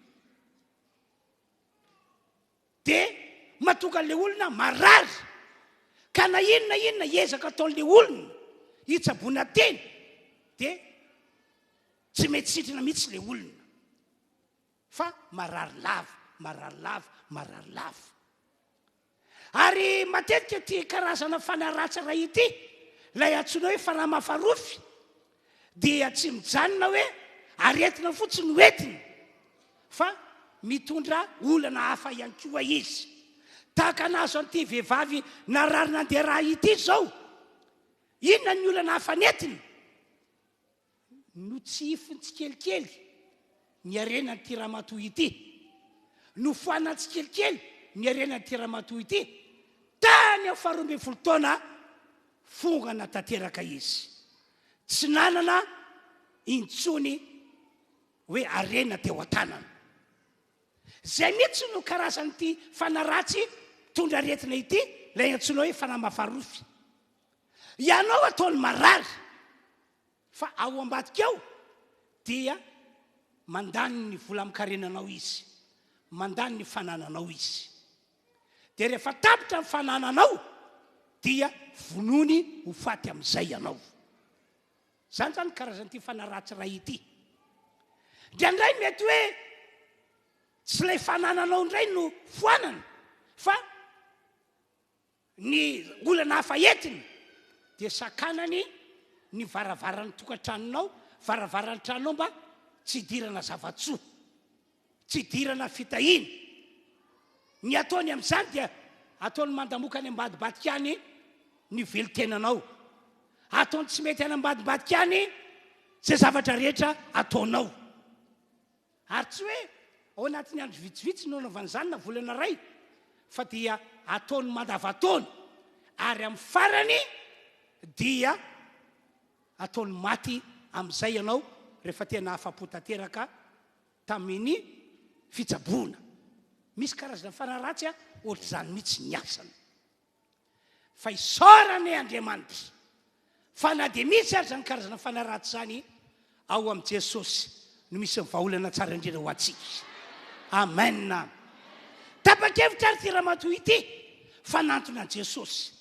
Dia mahatonga an'ilay olona marary. Ka na inona inona ezaka ataon'ilay olona hitsaboana tena, dia Tsy mety sitrana mihitsy le olona fa marary lava, marary lava, marary lava. Ary matetika ity karazana fanahy ratsy iray ity, ilay antsoina hoe fanahy mafarofy, dia tsy mijanona hoe aretina fotsiny no entiny fa mitondra olana hafa ihany koa izy. Tahaka nahazo an'ity vehivavy narary nandeha rà ity izao, inona ny olana hafa nentiny? Notsihifiny tsikelikely ny harenan'ity ramatoa ity. Nofoanany tsikelikely ny harenan'ity ramatoa ity. Tany amin'ny faharoa ambin'ny folo taona, fongana tanteraka izy. Tsy nanana intsony hoe harena teo an-tanana. Izay mihitsy no karazan'ity fanahy ratsy mitondra aretina ity, ilay antsoina hoe fanahy mafarofy. Ianao ataony marary fa ao ambadika ao dia mandany ny vola amin-karenanao izy, mandany ny fanananao izy. Dia rehefa tapitra ny fanananao dia vonoiny ho faty amin'izay ianao. Izany izany karazan'ity fanahy ratsy iray ity. Indraindray mety hoe tsy ilay fanananao indray no foanana fa Ny olana hafa entiny dia sakanany ny varavaran'ny tokantranonao, varavaran'ny tranonao mba tsy hidirana zava-tsoa, tsy hidirana fitahiana. Ny ataony amin'izany dia ataony mandamoka any ambadibadika any ny velon-tenanao. Ataony tsy mety any ambadibadika any izay zavatra rehetra ataonao. Ary tsy hoe ao anatin'ny andro vitsivitsy no anaovany izany na volana iray fa dia ataony mandavantaona ary amin'ny farany dia ataony maty amin'izay ianao rehefa tena afa-po tanteraka tamin'ny fitsaboana. Misy karazana fanahy ratsy ohatr'izany mihitsy ny asany. Fa isaorana anie Andriamanitra fa na dia misy aza izany karazana fanahy ratsy izany, ao amin'i Jesosy no misy ny vahaolana tsara indrindra ho antsika. Amen. Tapa-kevitra ary ity ramatoa ity fa nantona an'i Jesosy.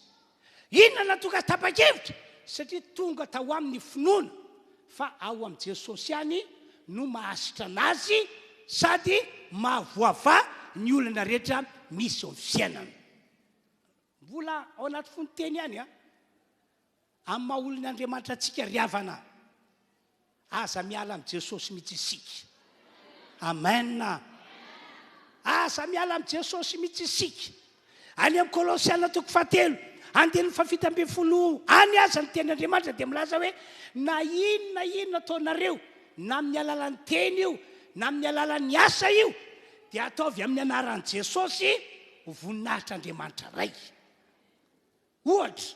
Inona nahatonga azy tapa-kevitra? Satria tonga tao aminy ny finoana fa ao amin'i Jesosy ihany no mahasitrana azy sady mahavoavaha ny olana rehetra misy eo amin'ny fiainana. Mbola ao anaty fonon-teny ihany an! Amin'ny maha olon' Andriamanitra antsika ry havana, aza miala amin'i Jesosy mihitsy isika. Amen! Aza miala amin'i Jesosy mihitsy isika. Any amin'ny Kolosiana toko fahatelo, andininy fahafito ambin'ny folo any aza ny tenin'Andriamanitra dia milaza hoe na inona inona ataonareo, na amin'ny alalan'ny teny io, na amin'ny alalan'ny asa io, dia ataovy amin'ny anaran'i Jesosy ho voninahitr'Andriamanitra Ray. Ohatra,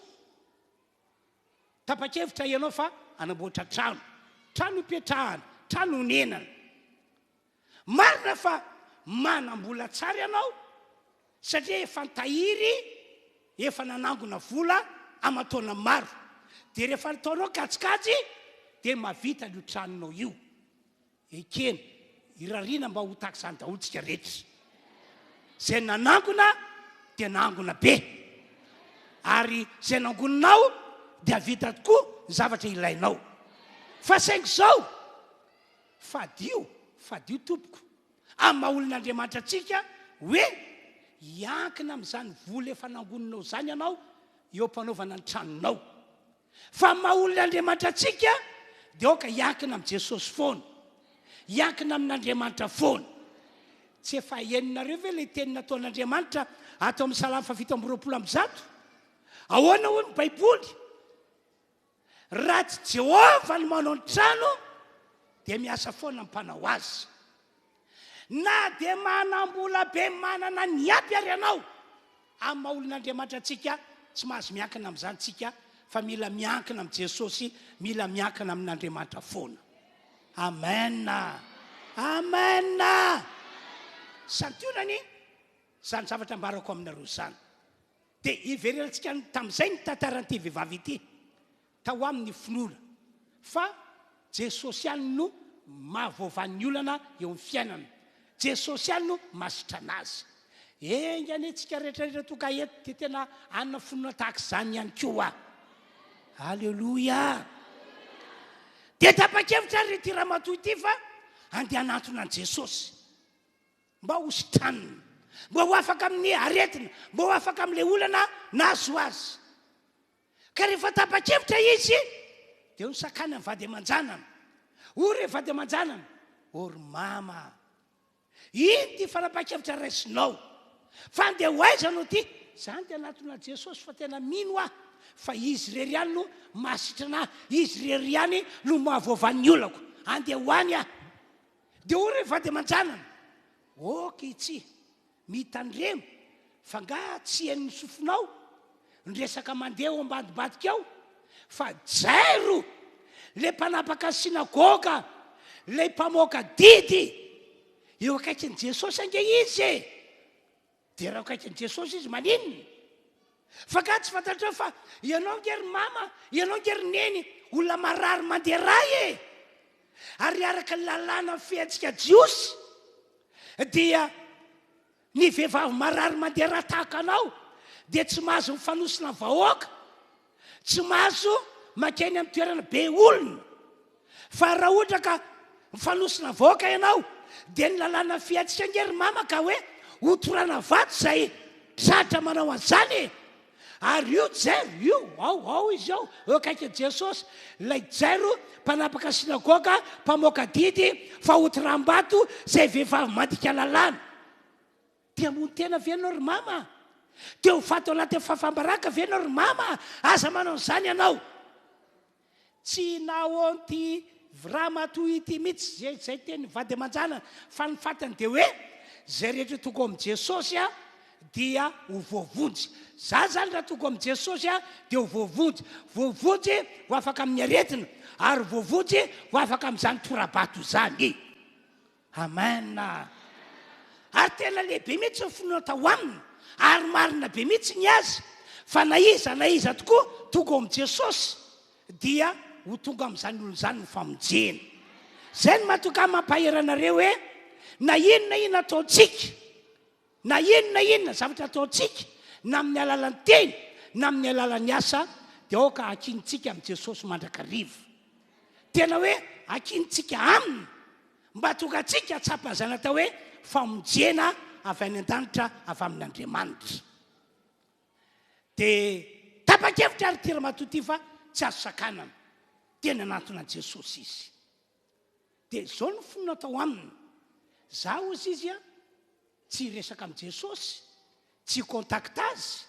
tapa-kevitra ianao fa hanamboatra trano, trano hipetrahana, trano honenana. Marina fa manam-bola tsara ianao satria efa nitahiry, efa nanangona vola aman-taona maro. Dia rehefa ataonao kajikajy dia mahavita an'io tranonao io. Ekena, irariana mba ho tahaka izany daholo tsika rehetra. Izay nanangona dia nangona be. Ary izay nangoninao dia vita tokoa ny zavatra ilainao. Fa saingy izao, fadio, fadio tompoko, amin'ny maha olon'Andriamanitra antsika hoe hiankina amin'izany vola efa nangoninao izany ianao eo am-panaovana ny tranonao. Fa ny maha olon' Andriamanitra antsika dia aoka hiankina amin'i Jesosy foana. Hiankina amin'Andriamanitra foana. Tsy efa henonareo ve ilay teny nataon'Andriamanitra ato amin'ny Salamo fahafito amby 120? Ahoana hoy ny Baiboly? Raha tsy Jehovah no manao ny trano dia miasa foana ny mpanao azy. Na dia manam-bola be manana ny ampy ary ianao, amin'ny maha olon'Andriamanitra antsika, tsy mahazo miankina amin'izany tsika fa mila miankina amin'i Jesosy, mila miankina amin'Andriamanitra foana. Amen! Amen! Santionany izany zavatra ambarako aminareo izany. Dia hiverenantsika tamin'izay ny tantaran'ity vehivavy ity. Tao aminy ny finoana fa Jesosy ihany no mahavoavaha ny olana eo amin'ny fiainana. Jesosy ihany no mahasitrana azy. Enga anie tsika rehetra rehetra tonga eto dia tena hanana finoana tahaka izany ihany koa. Aleloia! Dia tapa-kevitra ary ity ramatoa ity fa andeha hanantona an'i Jesosy mba ho sitranina, mba ho afaka amin'ny aretina, mba ho afaka amin'ilay olana nahazo azy. Ka rehefa tapa-kevitra izy, dia nosakana ny vady aman-janany. Hoy ireo vady aman-janany, Ô ry mama a! Ino ity fanapahan-kevitra raisinao? Fa andeha ho aiza anao ity? Za andeha hanatona an'i Jesosy fa tena mino aho fa Izy irery ihany no mahasitrana ahy, Izy irery ihany no mahavoavaha ny olako. Andeha ho any aho. Dia hoy ireo vady aman-janany, Ok tsia. Mitandrema fa nga tsy henon'ny sofinao ny resaka mandeha ao ambadibadika ao fa Jairo le mpanapaka ny synagoga lay mpamoaka didy eo akaikin'i Jesosy ange izy e! Dia raha eo akaikin'i Jesosy izy maninona? Fa nga tsy fantatrao fa ianao nge ry mama, ianao nge ry neny olona marary mandeha ra e! Ary araka ny lalàna mifehy antsika Jiosy dia ny vehivavy marary mandeha ra tahaka anao dia tsy mahazo mifanosona vahoaka, tsy mahazo mankeny amin'ny toerana be olona. Fa raha ohatra ka mifanosona vahoaka ianao dia ny lalàna fiaintsika ange ry mama ka hoe hotorana vato izay tratra manao an'izany e! Ary io Jairo io, ao, ao izy ao, eo akaikin'i Jesosy, ilay Jairo mpanapaka synagoga, mpamoaka didy fa hotoram-bato izay vehivavy mandika lalàna. Te hamono tena ve ianao ry mama? Te ho faty ao anatin'ny fahafaham-baraka ve ianao ry mama? Aza manao an'izany ianao. Tsy nahaonty ramatoa ity mihitsy zay zay teny vady aman-janany fa ny fantany dia hoe zay rehetra tonga ao amin'i Jesosy a dia ho voavonjy. Za zany raha tonga ao amin'i Jesosy a dia ho voavonjy. Voavonjy ho afaka amin'ny aretina ary voavonjy ho afaka amin'izany tora-bato izany. Amen! Ary tena lehibe mihitsy ny finoana tao aminy, ary marina be mihitsy ny azy, fa na iza na iza tokoa tonga ao amin'i Jesosy dia ho tonga amin'izany olona izany ny famonjena. Izay no mahatonga ahy mampahery anareo hoe na inona na inona ataontsika, Na inona na inona zavatra ataontsika, na amin'ny alalan'ny teny, na amin'ny alalan'ny asa, dia aoka hakinintsika amin'i Jesosy mandrakariva. Tena hoe hakinintsika Aminy, mba hahatonga antsika hahatsapa an'izany atao hoe famonjena avy any an-danitra avy amin'Andriamanitra. Dia tapa-kevitra ary ity ramatoa ity fa tsy azo sakanana. Dia nanantona an'i Jesosy izy. Dia izao no finoana tao aminy, Za hozy izy a, tsy hiresaka amin'i Jesosy, tsy hi-contact azy,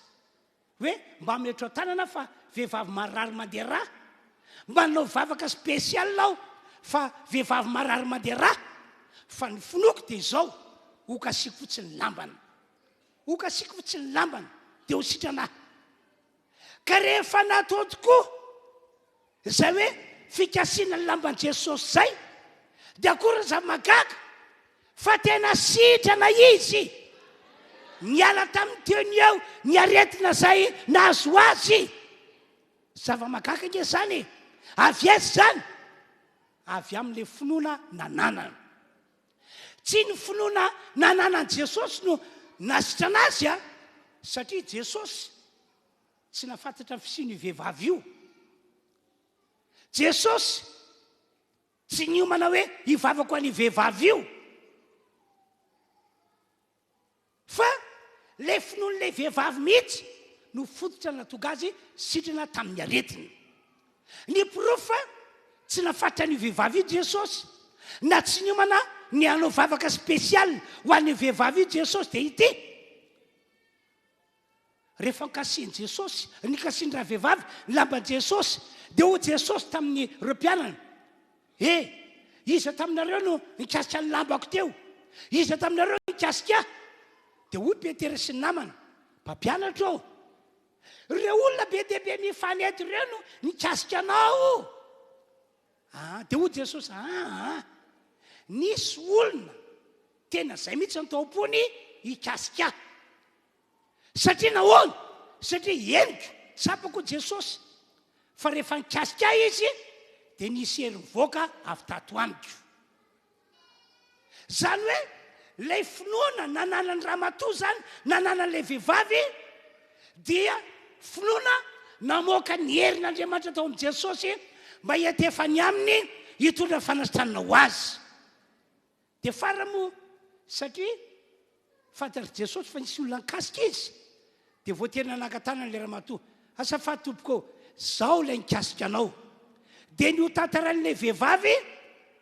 hoe mba ametrao tanana fa vehivavy marary mandeha ra, mba hanao vavaka spécial aho fa vehivavy marary mandeha ra, fa ny finoako dia izao, hokasiko fotsiny ny lambany, hokasiko fotsiny ny lambany dia ho sitrana aho. Ka rehefa natao tokoa izay hoe fikasiana ny lamban'i Jesosy izay, dia akory ny zava-mahagaga? Fa tena sitrana izy. Niala tamin'ny teo ny eo ny aretina izay nahazo azy. Zava-mahagaga ange izany e! Avy aiza izany? Avy amin'ilay finoana nananana. Tsy ny finoana nananan'i Jesosy no nasitrana azy a, satria Jesosy tsy nahafantatra ny fisian'io vehivavy io. Jesosy tsy niomana hoe hivavaka ho an'io vehivavy io. Fa ilay finoan'ilay vehivavy mihitsy no fototra nahatonga azy sitrana tamin'ny aretiny. Ny porofo fa tsy nafatra an'io vehivavy io Jesosy, na tsy niomana ny hanao vavaka spécial ho an'io vehivavy io Jesosy dia ity. Rehefa nokasihin'i Jesosy, nikasihin'ny ravehivavy ny lamban'i Jesosy, dia hoy Jesosy tamin'ireo mpianany, E, iza taminareo no nikasika ny lambako teo? Iza taminareo no nikasika ahy? Dia hoy Petera sy ny namany, Mpampianatra ô, ireo olona be dia be mifanety ireo no nikasika anao. Ah, dia hoy Jesosy, ah, nisy olona tena izay mihitsy no tao am-pony hikasika ahy. Satria nahoana? Satria henoko, tsapako Jesosy fa rehefa nikasika ahy Izy dia nisy hery nivoaka avy tato amiko. Izany hoe ilay finoana nananan'ny ramatoa izany, nananan'ilay vehivavy dia finoana namoaka ny herin'Andriamanitra tao amin'i Jesosy mba hiantefany aminy hitondra fanasitranana ho azy. Dia farany moa, satria fantatr'i Jesosy fa nisy olona nikasika izy, dia voatery nanangan-tanana ilay ramatoa. Azafady tompoko ô, izaho ilay nikasika anao. Dia notantarain'ilay vehivavy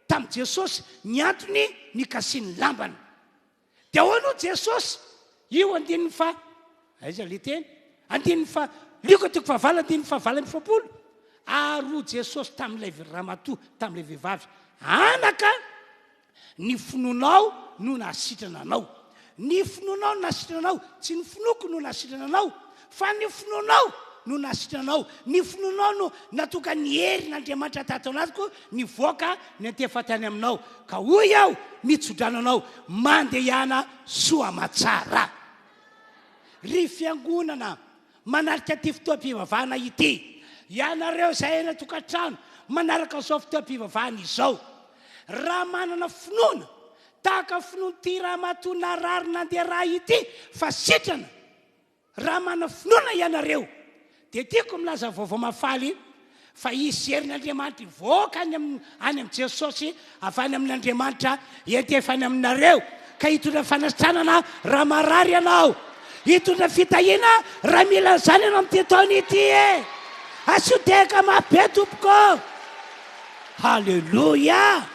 tamin'i Jesosy ny antony nikasiany lambany. Dia ahoana hoy Jesosy? Io andininy faha, aiza ilay teny? Andininy faha, Lioka toko fahavalo andininy fahavalo amby 40. Ary hoy Jesosy tamin'ilay ramatoa, tamin'ilay vehivavy, Anaka, ny finoanao no nahasitrana anao. Ny finoanao no nahasitrana anao, tsy ny finoako no nahasitrana anao, fa ny finoanao no nahasitrana anao. Ny finoanao no natoka ny herin'Andriamanitra tato anatiko nivoaka niantefa tany aminao. Ka hoy aho, mitsodrano anao, mandehana soa aman-tsara. Ry fiangonana manatrika ity fotoam-pivavahana ity, ianareo izay any an-tokantrano manaraka izao fotoam-pivavahana izao, raha manana finoana tahaka ny finoan'ity ramatoa narary nandeha rà ity fa sitrana, Raha manana finoana ianareo, dia tiako milaza vaovao mahafaly fa hisy herin'Andriamanitra hivoaka any amin'ny any amin'i Jesosy avy any amin'Andriamanitra hiantefa any aminareo ka hitondra fanasitranana raha marary ianao, hitondra fitahiana raha mila an'izany ianao amin'ity taona ity e! Asio tehaka mafy be tompoko! Haleloia!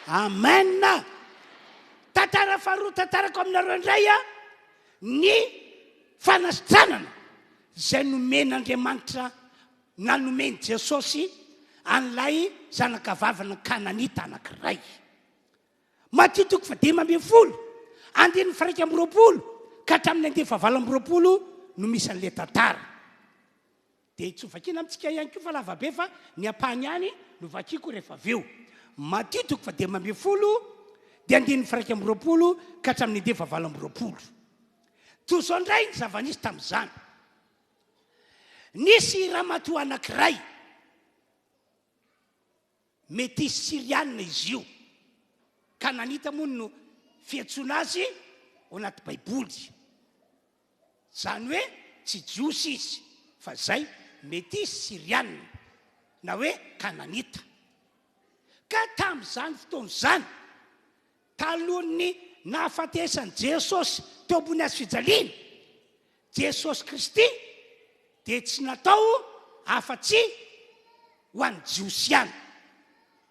Amen! Tantara faharoa tantarako aminareo indray a! Ny fanasitranana izay nomen'Andriamanitra na nomen'i Jesosy an'ilay zanakavavin'ny Kananita anankiray. Matio toko fahadimy ambin'ny folo, andininy faha-21 ka hatramin'ny andininy faha-28 no misy an'ilay tantara. Dia tsy ho vakiana amintsika ihany koa fa lava be fa ny ampahany ihany no vakiako rehefa avy eo. Matio toko faha-15 dia andininy faha-21 ka hatramin'ny andininy faha-28. Toy izao indray ny zava-nisy tamin'izany. Nisy ramatoa anankiray, metisy syrianina izy io, Kananita moa no fiantsoana azy ao anaty Baiboly. Izany hoe tsy Jiosy izy fa izay metisy Syriana na hoe Kananita. Ka tamin'izany fotoana izany, talohan'ny nahafatesan'i Jesosy teo ambony hazo fijaliana, Jesosy Kristy dia tsy natao afa-tsy ho an'ny Jiosy ihany,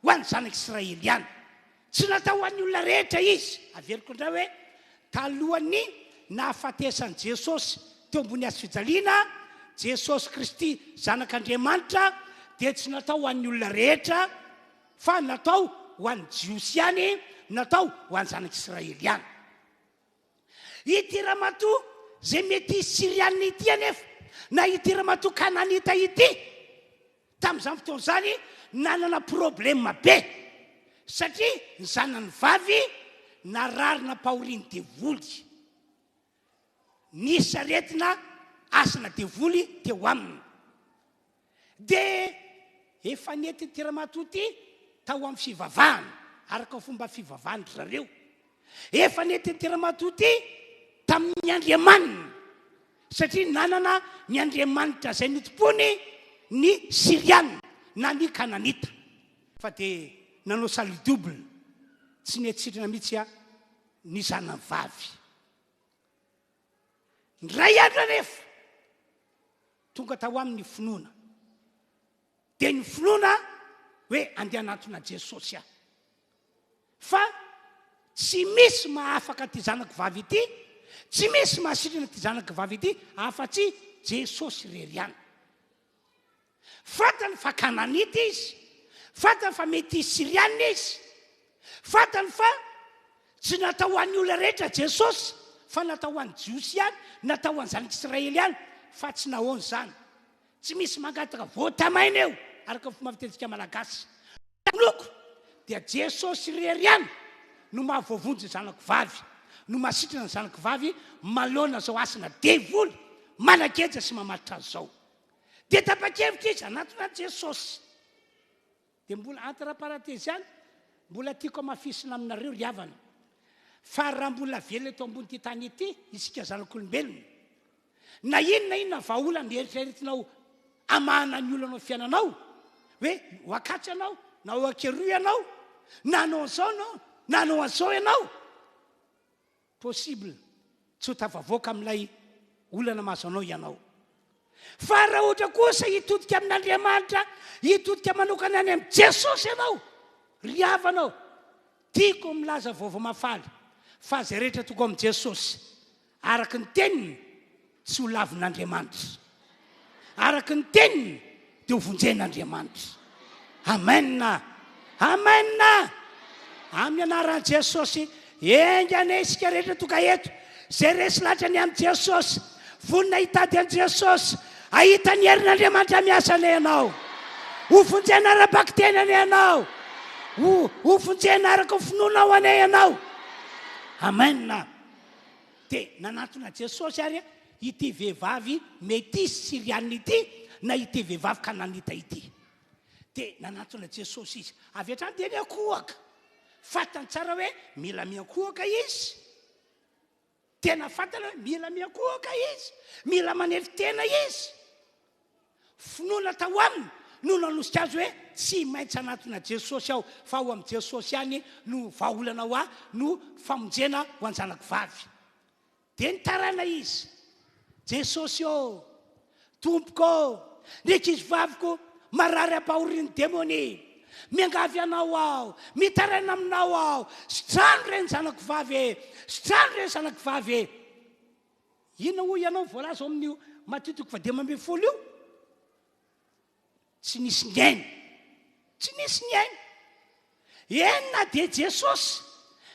ho an'ny zanak'Israely ihany. Tsy natao ho an'ny olona rehetra izy. Averiko indray hoe, talohan'ny nahafatesan'i Jesosy teo ambony hazo fijaliana, Jesosy Kristy Zanak'Andriamanitra dia tsy natao ho an'ny olona rehetra fa natao ho an'ny Jiosy ihany, natao ho an'ny zanak'Israely ihany. Ity ramatoa izay metisy syrianina ity anefa, na ity ramatoa kananita ity, tamin'izany fotoana izany nanana problème be, satria ny zanany vavy narary nampahorian'ny devoly. Nisy aretina asina devoly teo aminy. Dia efa nentin'ity ramatoa ity tao amin'ny fivavahana, araka ny fomba fivavahan-dry zareo. Efa nentin'ity ramatoa ity tamin'ny andriamaniny, satria nanana ny andriamanitra izay notompoiny ny Syriana na ny Kananita. Fa dia nanao salut double, tsy niatsitrana mihitsy ny zanany vavy. Indray andro anefa, tonga tao aminy ny finoana. Dia ny finoana hoe andeha hanantona an'i Jesosy aho. Fa tsy misy mahafaka ity zanako vavy ity, tsy misy mahasitrana ity zanako vavy ity afa-tsy Jesosy irery ihany. Fantany fa Kananita izy, fantany fa mety Syriana izy, fantany fa tsy natao ho an'ny olona rehetra Jesosy fa natao ho an'ny Jiosy ihany, natao ho an'ny zanak'Israely ihany, fa tsy nahoana izany. Tsy misy mangataka voatamaina eo, araka ny fomba fitenintsika Malagasy. Loko dia Jesosy irery ihany no mahavoavonjy ny zanako vavy, no mahasitrana ny zanako vavy manoloana izao hasina devoly manageja sy mamatotra azy izao. Dia tapa-kevitra izy hanatona an'i Jesosy. Dia mbola entre parenthèse ihany, mbola tiako hamafisina aminareo ry havana, fa raha mbola velona eto amboni'ity tany ity isika zanak'olombelona, na inona na inona vahaolana eritreretinao hamahana ny olanao fiainanao, hoe ho akatsy ianao, na ho akeroa ianao, na hanao an'izao ianao, na hanao an'izao ianao, Possible tsy ho tafavoaka amin'ilay olana mahazo anao ianao. Fa raha ohatra kosa hitodika amin'Andriamanitra, hitodika manokana any amin'i Jesosy ianao, ry havana ô, tiako milaza vaovao mahafaly fa izay rehetra tonga ao amin'i Jesosy, araka ny teniny, Tsy ho lavin'Andriamanitra. Araka ny teniny dia ho vonjen'Andriamanitra. Amen. Amen. Amin'ny anaran'i Jesosy, enga anie isika rehetra tonga eto, izay resy lahatra ny amin'i Jesosy, vonona hitady an'i Jesosy, hahita ny herin'Andriamanitra miasa anie ianao. Ho vonjena ara-bakiteny anie ianao. Ho, ho vonjena araka ny finoanao anie ianao. Amen. Dia nanatona Jesosy ary ity vehivavy metisy syrianina ity na ity vehivavy kananita ity. Dia nanatona Jesosy izy. Avy hatrany dia niankohoka. Fantany tsara hoe mila miankohoka izy. Tena fantany hoe mila miankohoka izy. Mila manetry tena izy. Finoana tao aminy no nanosika azy hoe tsy maintsy hanatona Jesosy aho fa ao amin'i Jesosy ihany no vahaolana ho ahy, no famonjena ho an-janako vavy. Dia nitaraina izy, Jesosy ô, Tompoko ô, ny ankizivaviko marary ampahorian'ny demonia. Miangavy anao aho, mitaraina aminao aho, sitrano re ny zanako vavy e, sitrano re ny zanako vavy e. Inona hoy ianao voalaza ao amin'io Matio toko fahadimy ambin'ny folo io? Tsy nisy nihaino. Tsy nisy nihaino. Eny na dia Jesosy,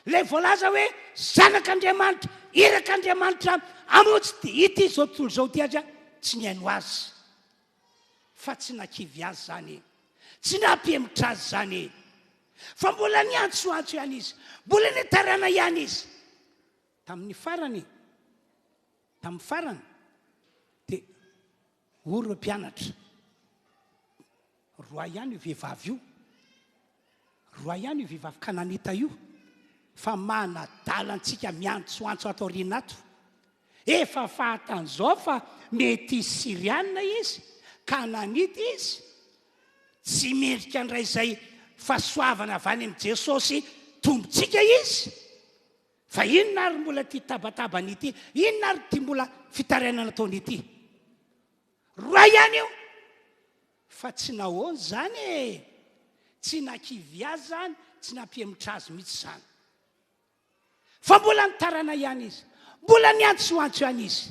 ilay voalaza hoe Zanak'Andriamanitra, irak'Andriamanitra hamonjy ity izao tontolo izao ity aza, tsy nihaino azy. Fa tsy nakivy azy izany e. Tsy nampihemotra azy izany e. Fa mbola niantsoantso ihany izy. Mbola nitaraina ihany izy. Tamin'ny farany, tamin'ny farany, dia hoy ireo mpianatra, Roahy ihany io vehivavy io, roahy ihany io vehivavy kananita io, fa manadala antsika miantsoantso ato aoriana ato. Efa fahatan'izao fa mety Syriana izy, Kananita izy, tsy mendrika handray izay fahasoavana avy any amin'i Jesosy Tompontsika izy. Fa inona ary mbola ity tabatabany ity? Inona ary ity mbola fitarainana ataony ity? Roa ihany io! Fa tsy nahoana izany e! Tsy nakivy azy izany, tsy nampihemotra azy mihitsy izany. Fa mbola nitarana ihany izy, mbola niantsoantso ihany izy.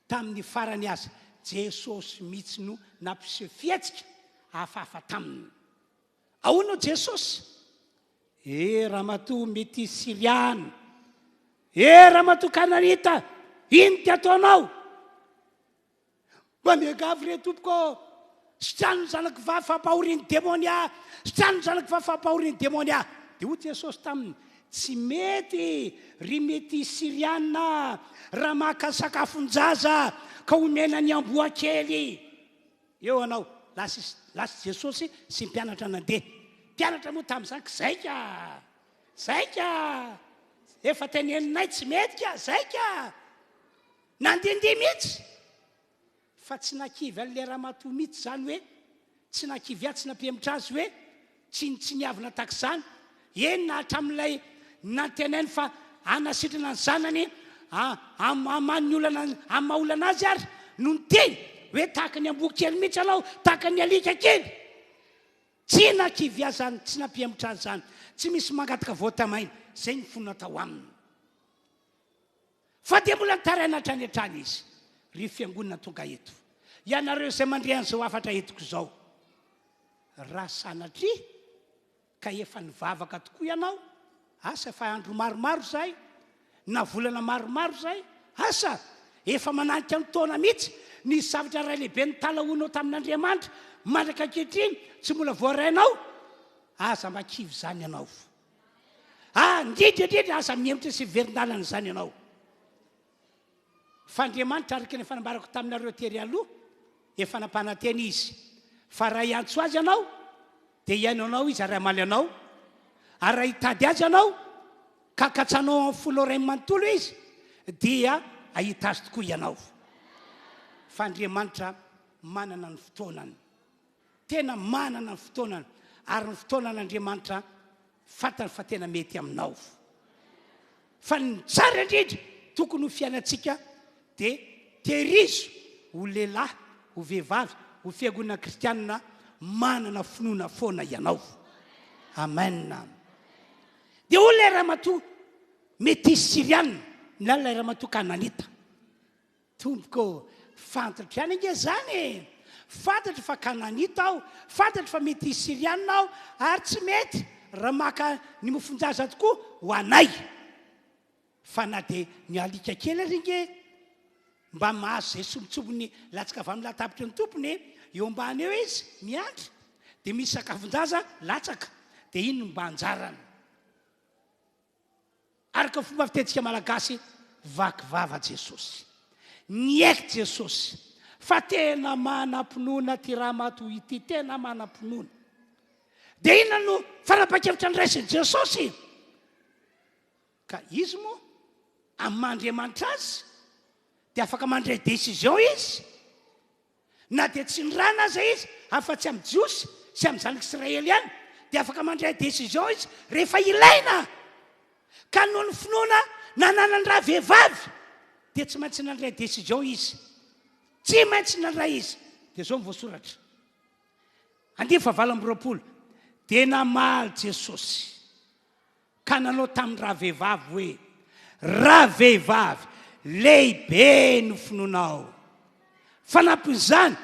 Tamin'ny farany aza, Jesosy mihitsy no nampiseho fihetsika hafahafa taminy. Ahoana Jesosy? Eh ramatoa metisy syriana, eh ramatoa kananita, ino ty ataonao? Mba miangavy re tompoko ô, sitrano ny zanako vavy fampahorian'ny demonia, sitrano ny zanako vavy fampahorian'ny demonia. Dia hoy Jesosy taminy, Tsy mety ry metisy syriana raha maka sakafon-jaza ka omena ny amboa kely. Eo anao, lasa izy, lasa Jesosy sy ny mpianatra nandeha. Mpianatra moa tamin'izany k'izay ka! Zay ka! Efa teneninay tsy mety ka! Zay ka! Nandihindihy mihitsy! Fa tsy nakivy an'ilay ramatoa mihitsy izany hoe, tsy nakivy ahy, tsy nampihemotra azy hoe, tsinontsiniavina tahaka izany. Eny na hatramin'ilay nantenainy fa hanasitrana ny zanany hamaha ny olana, amin'ny maha olana azy ary no niteny hoe tahaka ny amboa kely mihitsy ianao, tahaka ny alika kely. Tsy nakivy azy izany, tsy nampihemotra azy izany. Tsy misy mangataka voatamaina. Izay ny fo natao aminy. Fa dia mbola nitaraina hatrany hatrany izy, Ry fiangonana tonga eto, ianareo izay mandre an'izao hafatra entiko izao, raha sanatria ka efa nivavaka tokoa ianao, asa efa andro maromaro izay, na volana maromaro izay, asa efa mananika ny taona mihitsy, nisy zavatra iray lehibe nitalahoanao tamin'Andriamanitra, mandraka ankehitriny tsy mbola voarainao, aza mba kivy izany ianao. Ah, indrindra indrindra aza mihemotra sy miverin-dalana izany ianao. Fa Andriamanitra, araka ny efa nambarako taminareo tery aloha, efa nampanantena Izy fa raha hiantso Azy ianao, dia hihaino anao Izy ary hamaly anao. Ary raha hitady Azy ianao, ka katsanao amin'ny fonao iray manontolo Izy, dia hahita Azy tokoa ianao. Fa Andriamanitra manana ny fotoanany. Tena manana ny fotoanany ary ny fotoanan'Andriamanitra fantany fa tena mety aminao. Fa ny tsara indrindra tokony ho fiainantsika dia tehirizo ho lehilahy, ho vehivavy, ho fiangonana kristianina manana finoana foana ianao. Amen. Dia hoy ilay ramatoa metisy syriana, na ilay ramatoa kananita. Tompoko ô, fantatro ihany ange izany e! Fantatro fa Kananita aho, fantatro fa mety Syriana aho, ary tsy mety raha maka ny mofon-jaza tokoa ho anay. Fa na dia ny alika kely ary ange mba mahazo izay sombintsombiny latsaka avy amin'ny latabatry ny tompony e! Eo ambany eo izy miandry, dia misy sakafon-jaza latsaka, dia iny no mba anjarany. Araka ny fomba fitentsika malagasy, vaky vava Jesosy. Niaiky Jesosy fa tena manam-pinoana ity ramatoa ity, tena manam-pinoana. Dia inona no fanapahan-kevitra noraisin'i Jesosy? Ka izy moa, amin'ny maha Andriamanitra azy, dia afaka mandray décision izy. Na dia tsy nirana aza izy, afa-tsy amin'ny Jiosy sy amin'ny zanak'Israely ihany, dia afaka mandray décision izy rehefa ilaina. Ka noho ny finoana nananany ravehivavy, dia tsy maintsy nandray décision izy. Tsy maintsy nandray izy. Dia izao no voasoratra. Andiany fahavalo amby 20, dia namaly Jesosy. Ka nanao tamin-dravehivavy hoe, Ravehivavy, lehibe ny finoanao. Fanampin'izany,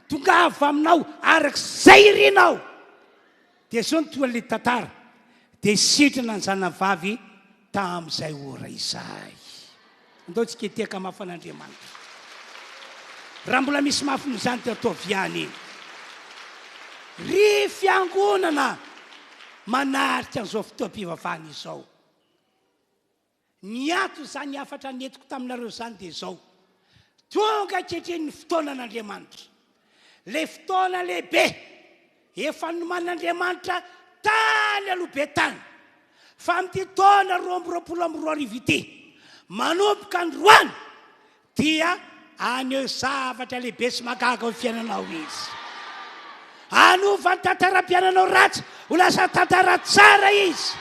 tongava aminao araka izay irinao. Dia izao no toa ilay tantara, dia sitrana ny zanavavy tamin'izay ora izay. Andao tsika hitehaka mafy an'Andriamanitra. Raha mbola misy mafy noho izany dia ataovy ihany. Ry fiangonana manarika an'izao fotoam-pivavahana izao. Ny ato izany hafatra nentiko taminareo izany dia izao. Tonga ankehitriny ny fotoanan'Andriamanitra. Ilay fotoana lehibe efa nomanin'Andriamanitra tany aloha be tany. Fa amin'ity taona 2022 ity, manomboka androany, dia haneho zavatra lehibe sy mahagaga ao fiainanao Izy. Hanova ny tantaram-piainanao ratsy ho lasa tantara tsara Izy.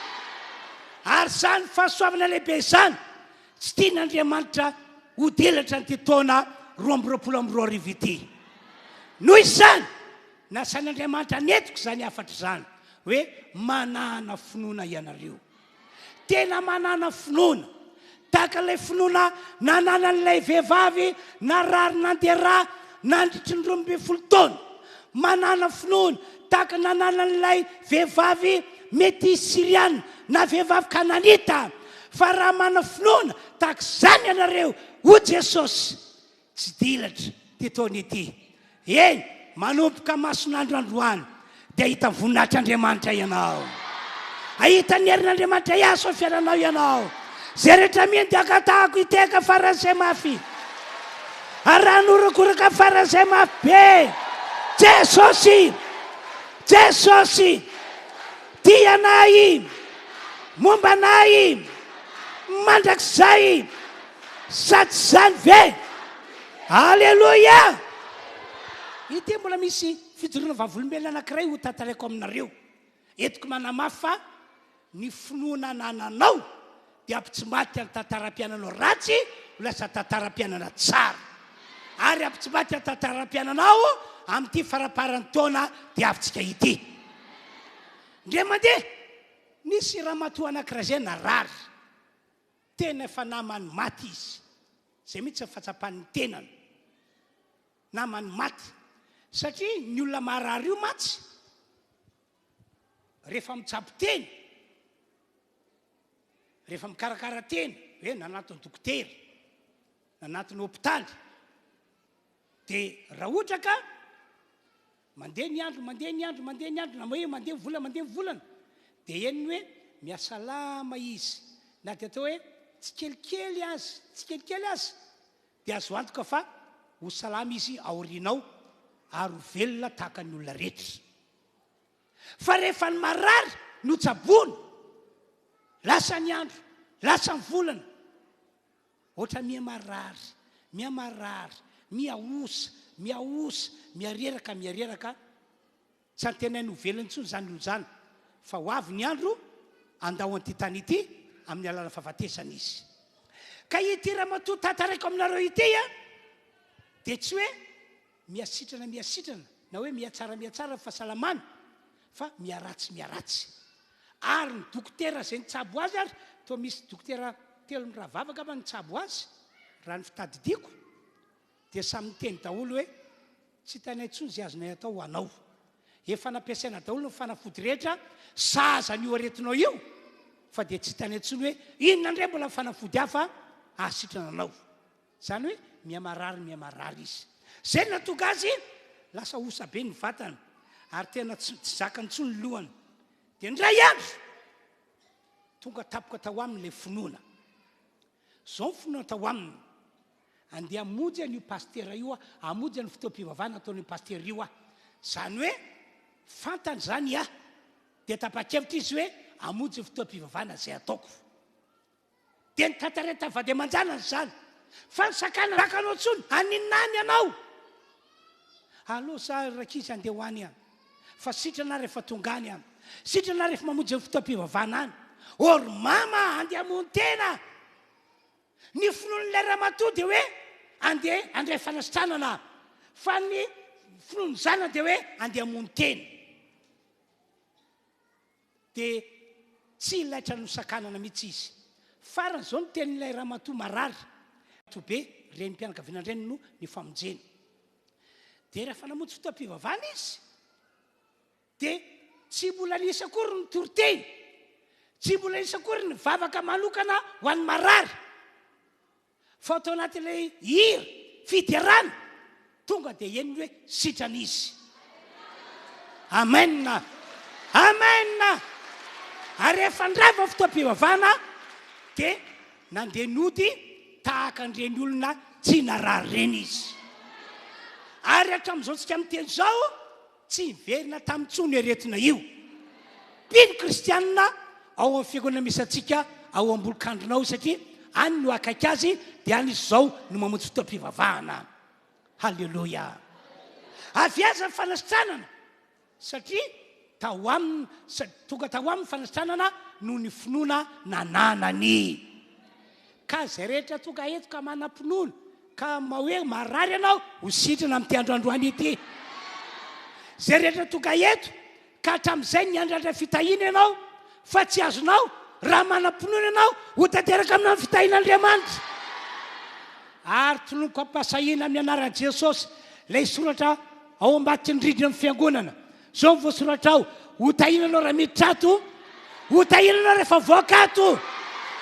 Ary izany fahasoavana lehibe izany Tsy tian'Andriamanitra ho dilatra an'ity taona 2022 ity. Noho izany, nasain'Andriamanitra nentiko izany hafatra izany, hoe manàna finoana ianareo. Tena manàna finoana. Tahaka ilay finoana nananan'ilay vehivavy narary nandeha rà nandritry ny 12 taona. Manàna finoana tahaka nananan'ilay vehivavy metisy syriana na vehivavy kananita. Fa raha manana finoana tahaka izany ianareo, hoy Jesosy, tsy dilatra ity taona ity. Eny, manomboka mason'andro androany, dia hahita ny voninahitr'Andriamanitra ianao. Hahita ny herin'Andriamanitra hiasa ao fiainanao ianao. Izay rehetra mino dia angatahako hitehaka faran'izay mafy. Ary raha norokoraka faran'izay mafy be. Jesosy! Jesosy! Tia anay! Momba anay! Mandrakizay! Sa tsy izany ve? Aleloia! Ity mbola misy fijoroana vavolombelona anankiray ho tantaraiko aminareo. Entiko manamafy fa ny finoana anananao dia hampitsimbadika ny tantaram-piainanao ratsy ho lasa tantaram-piainana tsara. Ary hampitsimbadika ny tantaram-piainanao amin'ity faramparan'ny taona diavintsika ity. Indray mandeha, nisy ramatoa anankiray izay narary. Tena efa naman'ny maty izy. Izay mihitsy ny fahatsapan'ny tenany. Naman'ny maty. Satria ny olona marary io mantsy, rehefa mitsabo tena, rehefa mikarakara tena, hoe nanatona dokotera, nanatona hopitaly, dia raha ohatra ka Mandeha ny andro, mandeha ny andro, mandeha ny andro, na hoe mandeha ny volana, mandeha ny volana, dia henony hoe mihasalama izy. Na dia atao hoe tsikelikely aza, tsikelikely aza, dia azo antoka fa ho salama izy aoriana ao ary ho velona tahaka ny olona rehetra. Fa rehefa ny marary no tsaboina, lasa ny andro, lasa ny volana, Ohatra miha marary, miha marary, miha osa, miha osa, miha reraka, miha reraka, tsy antenainy ho velona intsony izany olona izany, fa ho avy ny andro handao an'ity tany ity amin'ny alalan'ny fahafatesana izy. Ka ity ramatoa tantaraiko aminareo ity a, dia tsy hoe miha sitrana miha sitrana na hoe miha tsara miha tsara ny fahasalamany fa miha ratsy miha ratsy. Ary ny dokotera izay nitsabo azy ary toa misy dokotera telo mirahavavy angamba nitsabo azy raha ny fitadidiako dia samy niteny daholo hoe tsy hitanay intsony izay azonay atao ho anao. Efa nampiasaina daholo ny fanafody rehetra sahaza an'io aretinao io fa dia tsy hitanay intsony hoe inona indray mbola fanafody hafa hahasitrana anao. Izany hoe miha-marary miha-marary izy. Izay no nahatonga azy lasa osa be ny vatany ary tena tsy tsy zakany intsony ny lohany. Dia indray andro, tonga tampoka tao aminy ilay finoana. Izao ny finoana tao aminy, andeha hamonjy an'io pasitera io aho, hamonjy an'io fotoam-pivavahana ataon'io pasitera io aho. Izany hoe fantany izany aho. Dia tapa-kevitra izy hoe hamonjy ny fotoam-pivavahana izay ataoko. Dia nitantarainy tamin'ny vady aman-janany izany. Fa ny sakana zaka anao intsony, haninona any ianao? Aleo za ry rankizy handeha ho any an. Fa sitrana aho rehefa tonga any an. Sitrana aho rehefa mamonjy ny fotoam-pivavahana any. Ô ry mama, handeha hamono tena. Ny finoan'ilay ramatoa dia hoe andeha handray fanasitranana aho. Fa ny finoan'ny zanany dia hoe andeha hamono tena. Dia tsy laitra nosakanana mihitsy izy. Farany izao ny tenin'ilay ramatoa marary. Tobe, renim-pianakaviana indray no nifamonjeny. Dia rehefa namonjy fotoam-pivavahana izy, dia tsy mbola nisy akory ny toriteny, tsy mbola nisy akory ny vavaka manokana ho an'ny marary. Fa tao anatin'ilay hira fiderana, tonga dia henony hoe sitrana izy. Amen! Amen! Ary rehefa nirava ny fotoam-pivavahana dia nandeha nody tahaka an'ireny olona tsy narary ireny izy. Ary hatramin'izao tsika miteny izao, Tsy niverina tamin'ny intsony io aretina io. Mpino kristianina ao amin'ny fiangonana misy antsika ao Ambolokandrina ao satria any no akaiky azy dia any izy izao no mamonjy fotoam-pivavahana. Haleloia! Avy aiza ny fanasitranana? Satria tao aminy, tonga tao aminy ny fanasitranana noho ny finoana nananany. Ka izay rehetra tonga eto ka manam-pinoana, ka ma hoe marary ianao, ho sitrana amin'ity andro androany ity. Izay rehetra tonga eto, ka hatramin'izay niandrandra fitahiana ianao, fa tsy azonao, raha manam-pinoana ianao, ho tanteraka aminao ny fitahian'Andriamanitra. Ary tononiko am-pahasahiana amin'ny anaran'i Jesosy ilay soratra ao ambadiky ny rindrin'ny fiangonana. Zao ny voasoratra ao, ho tahiana anao raha miditra ato, ho tahiana anao rehefa mivoaka ato.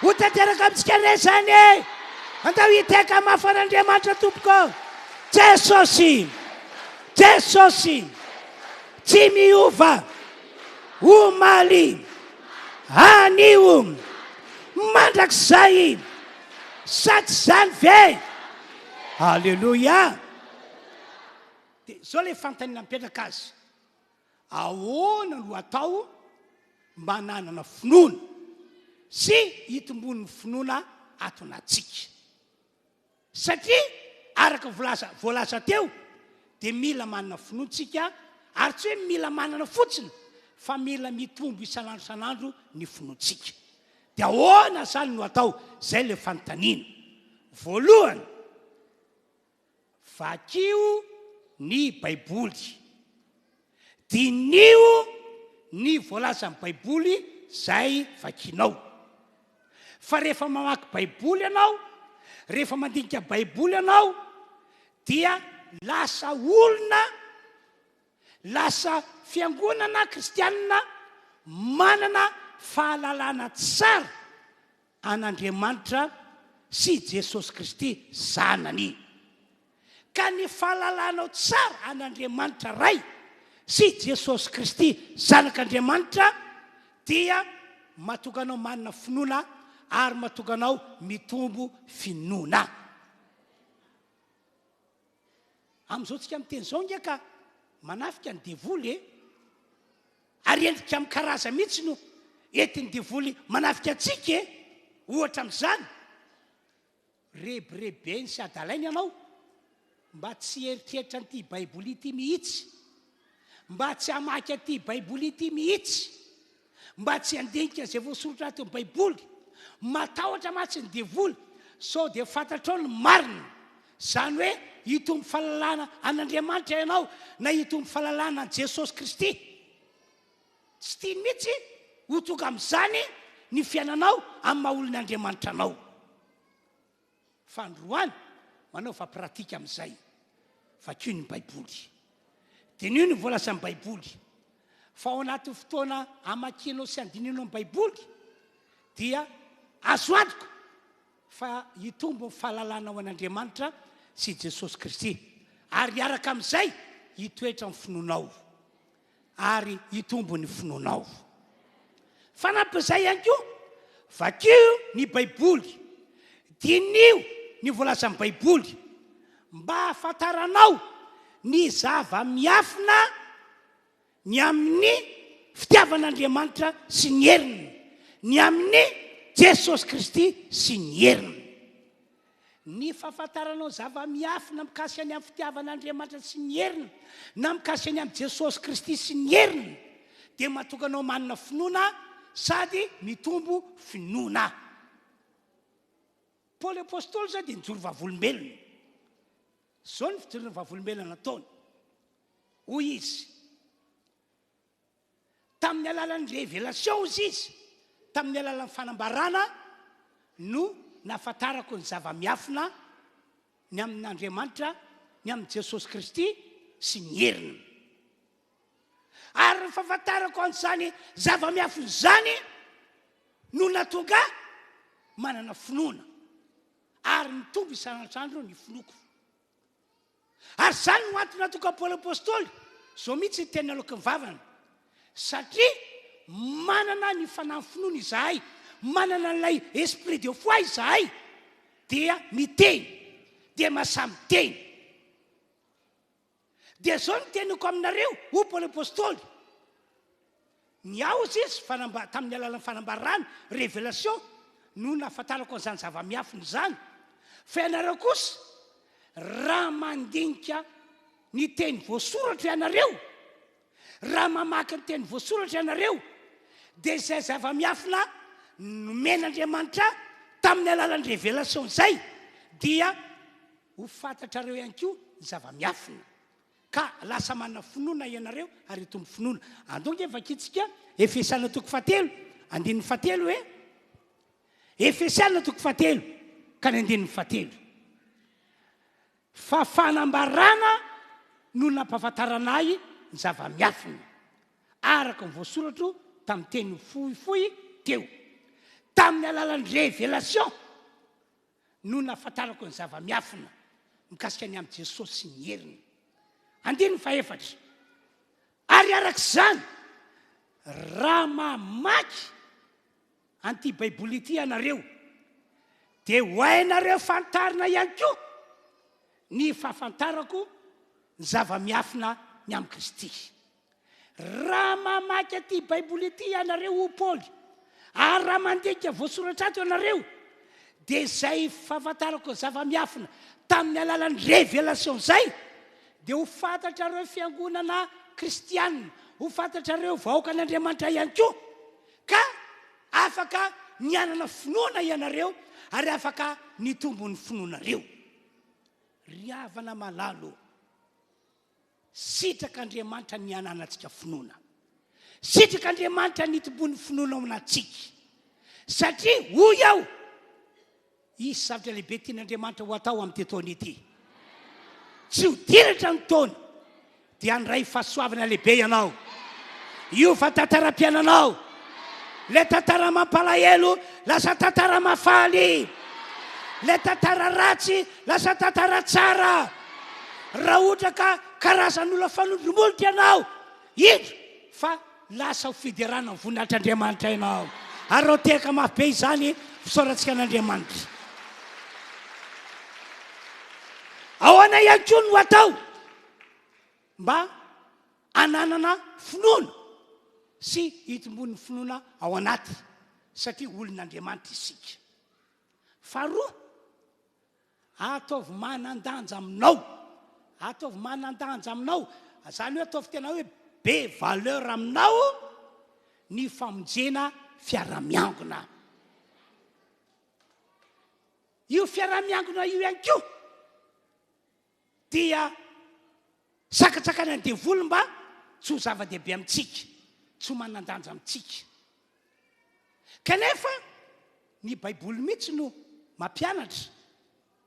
Ho tanteraka amintsika re izany e! Andao hitehaka mafy an'Andriamanitra tompoko. Jesosy! Jesosy! Tsy miova! Omaly! Anio, mandrakizay. Sa tsy izany ve? Aleloia! Dia izao ilay fanontaniana mipetraka azy. Ahoana no atao mba hananana finoana sy hitomboan'ny finoana ato anatintsika? Satria araka ny volaza voalaza teo dia mila manana finoana tsika ary tsy hoe mila manana fotsiny fa mila mitombo isan'andro isan'andro ny finoantsika. Dia ahoana izany no atao? Izay ilay fanontaniana. Voalohany, vakio ny Baiboly. Diniho ny voalazan'ny Baiboly izay vakinao. Fa rehefa mamaky Baiboly ianao, rehefa mandinika Baiboly ianao, dia lasa olona, lasa fiangonana kristianina manana fahalalana tsara an'Andriamanitra sy Jesosy Kristy Zanany. Ka ny fahalalanao tsara an'Andriamanitra Ray sy Jesosy Kristy Zanak'Andriamanitra dia mahatonga anao manana finoana ary mahatonga anao mitombo finoana. Amin'izao tsika miteny izao nge ka manafika ny devoly e! Ary endrika amin'ny karaza mihitsy no entin'ny devoly manafika antsika e! Ohatra amin'izany, rebirebeny sy adalainy ianao mba tsy hieritreritra an'ity Baiboly ity mihitsy, mba tsy hamaky an'ity Baiboly ity mihitsy, mba tsy handinika izay voasoratra ato amin'ny Baiboly. Matahotra mantsy ny devoly sao dia fantatrao ny marina. Izany hoe hitombo fahalalana an'Andriamanitra ianao na hitombo fahalalana an'i Jesosy Kristy. Tsy tiany mihitsy ho tonga amin'izany ny fiainanao amin'ny maha olon'Andriamanitra anao. Fandroany, manaova pratika amin'izay. Vakio ny Baiboly. Diniho ny voalazan'ny Baiboly. Fa ao anatin'ny fotoana amakianao sy andinihanao ny Baiboly, dia azo antoka fa hitombo ny fahalalanao an'Andriamanitra sy Jesosy Kristy. Ary hiaraka amin'izay, hitoetra ny finoanao. ary hitombo ny finoanao. Fanampin'izay ihany koa, vakio ny Baiboly, diniho ny voalazan'ny Baiboly mba hahafantaranao ny zava-miafina ny amin'ny fitiavan'Andriamanitra sy ny heriny, ny amin'i Jesosy Kristy sy ny heriny. Ny fahafantaranao zava-miafina mikasika ny amin'ny fitiavan'Andriamanitra sy ny heriny, na mikasika ny amin'i Jesosy Kristy sy ny heriny, dia mahatonga anao manana finoana sady mitombo finoana. Paoly Apostoly izao dia nijoro vavolombelona. Izao ny fijoroana vavolombelona nataony. Hoy izy, Tamin'ny alalan'ny révélation hozy izy, tamin'ny alalan'ny fanambarana no nahafantarako ny zava-miafina ny amin'Andriamanitra, ny amin'i Jesosy Kristy sy ny heriny. Ary ny fahafantarako an'izany zava-miafina izany no nahatonga ahy manana finoana ary nitombo isan'andro ny finoako. Ary izany no antony nahatonga an'i Paoly Apostoly izao mihitsy ny teny naloaky ny vavany, Satria manana ny fanahy finoana izahay, manana an'ilay esprit de foi izahay, dia miteny, dia mahasahy miteny. Dia izao no teniko aminareo, hoy Paoly Apostoly, Ny ahy hozy izy, fanamba, tamin'ny alalan'ny fanambarana, révélation, no nahafantarako an'izany zava-miafina izany. Fa ianareo kosa, raha mandinika ny teny voasoratra ianareo, raha mamaky ny teny voasoratra ianareo, dia izay zava-miafina nomen'Andriamanitra tamin'ny alalan'ny révélation izay, dia ho fantatrareo ihany koa ny zava-miafina. Ka lasa manana finoana ianareo ary hitombo finoana. Andao ange vakintsika Efesiana toko fahatelo, andininy fahatelo e. Efesiana toko fahatelo ka ny andininy fahatelo. Fa fanambarana no nampahafantarana ahy ny zava-miafina, araka ny voasoratro tamin'ny teny fohifohy teo. Tamin'ny alalan'ny révélation no nahafantarako ny zava-miafina mikasika ny amin'i Jesosy sy ny heriny. Andininy fahefatra. Ary araka izany, raha mamaky an'ity Baiboly ity ianareo, dia ho hainareo fantarina ihany koa ny fahafantarako ny zava-miafina ny amin'i Kristy. Raha mamaky an'ity Baiboly ity ianareo, hoy Paoly, ary raha mandinika voasoratra ato ianareo, dia izay fahafantarako ny zava-miafina tamin'ny alalan'ny révélation izay, dia ho fantatrareo fiangonana kristianina, ho fantatrareo vahoakan'Andriamanitra ihany koa, ka afaka ny hanana finoana ianareo ary afaka nitombo ny finoanareo. Ry havana malala ô, Sitrak'Andriamanitra ny hananantsika finoana. Sitrak'Andriamanitra ny hitomboan'ny finoana ao anatintsika. Satria hoy aho, hisy zavatra lehibe tian'Andriamanitra ho atao amin'ity taona ity. Tsy ho diratra ny taona, dia handray fahasoavana lehibe ianao. Hiova tantaram-piainanao. Ilay tantara mampalahelo lasa tantara mahafaly. Ilay tantara ratsy lasa tantara tsara. Raha ohatra ka karazan'olona fanondro-molotra ianao, indro fa lasa ho fiderana ny voninahitr'Andriamanitra ianao. Ary raha tehaka mafy be izany, fisaorantsika an'Andriamanitra. Ahoana ihany koa no atao mba hananana finoana sy hitomboan'ny finoana ao anaty, satria olon'Andriamanitra isika. Faharoa, Ataovy manan-danja aminao. Ataovy manan-danja aminao. Izany hoe ataovy tena hoe be valeur aminao ny famonjena fiaraha-miangona. Io fiaraha-miangona io ihany koa dia sakatsakanan'ny devoly mba tsy ho zava-dehibe amintsika, tsy ho manan-danja amintsika. Kanefa ny Baiboly mihitsy no mampianatra.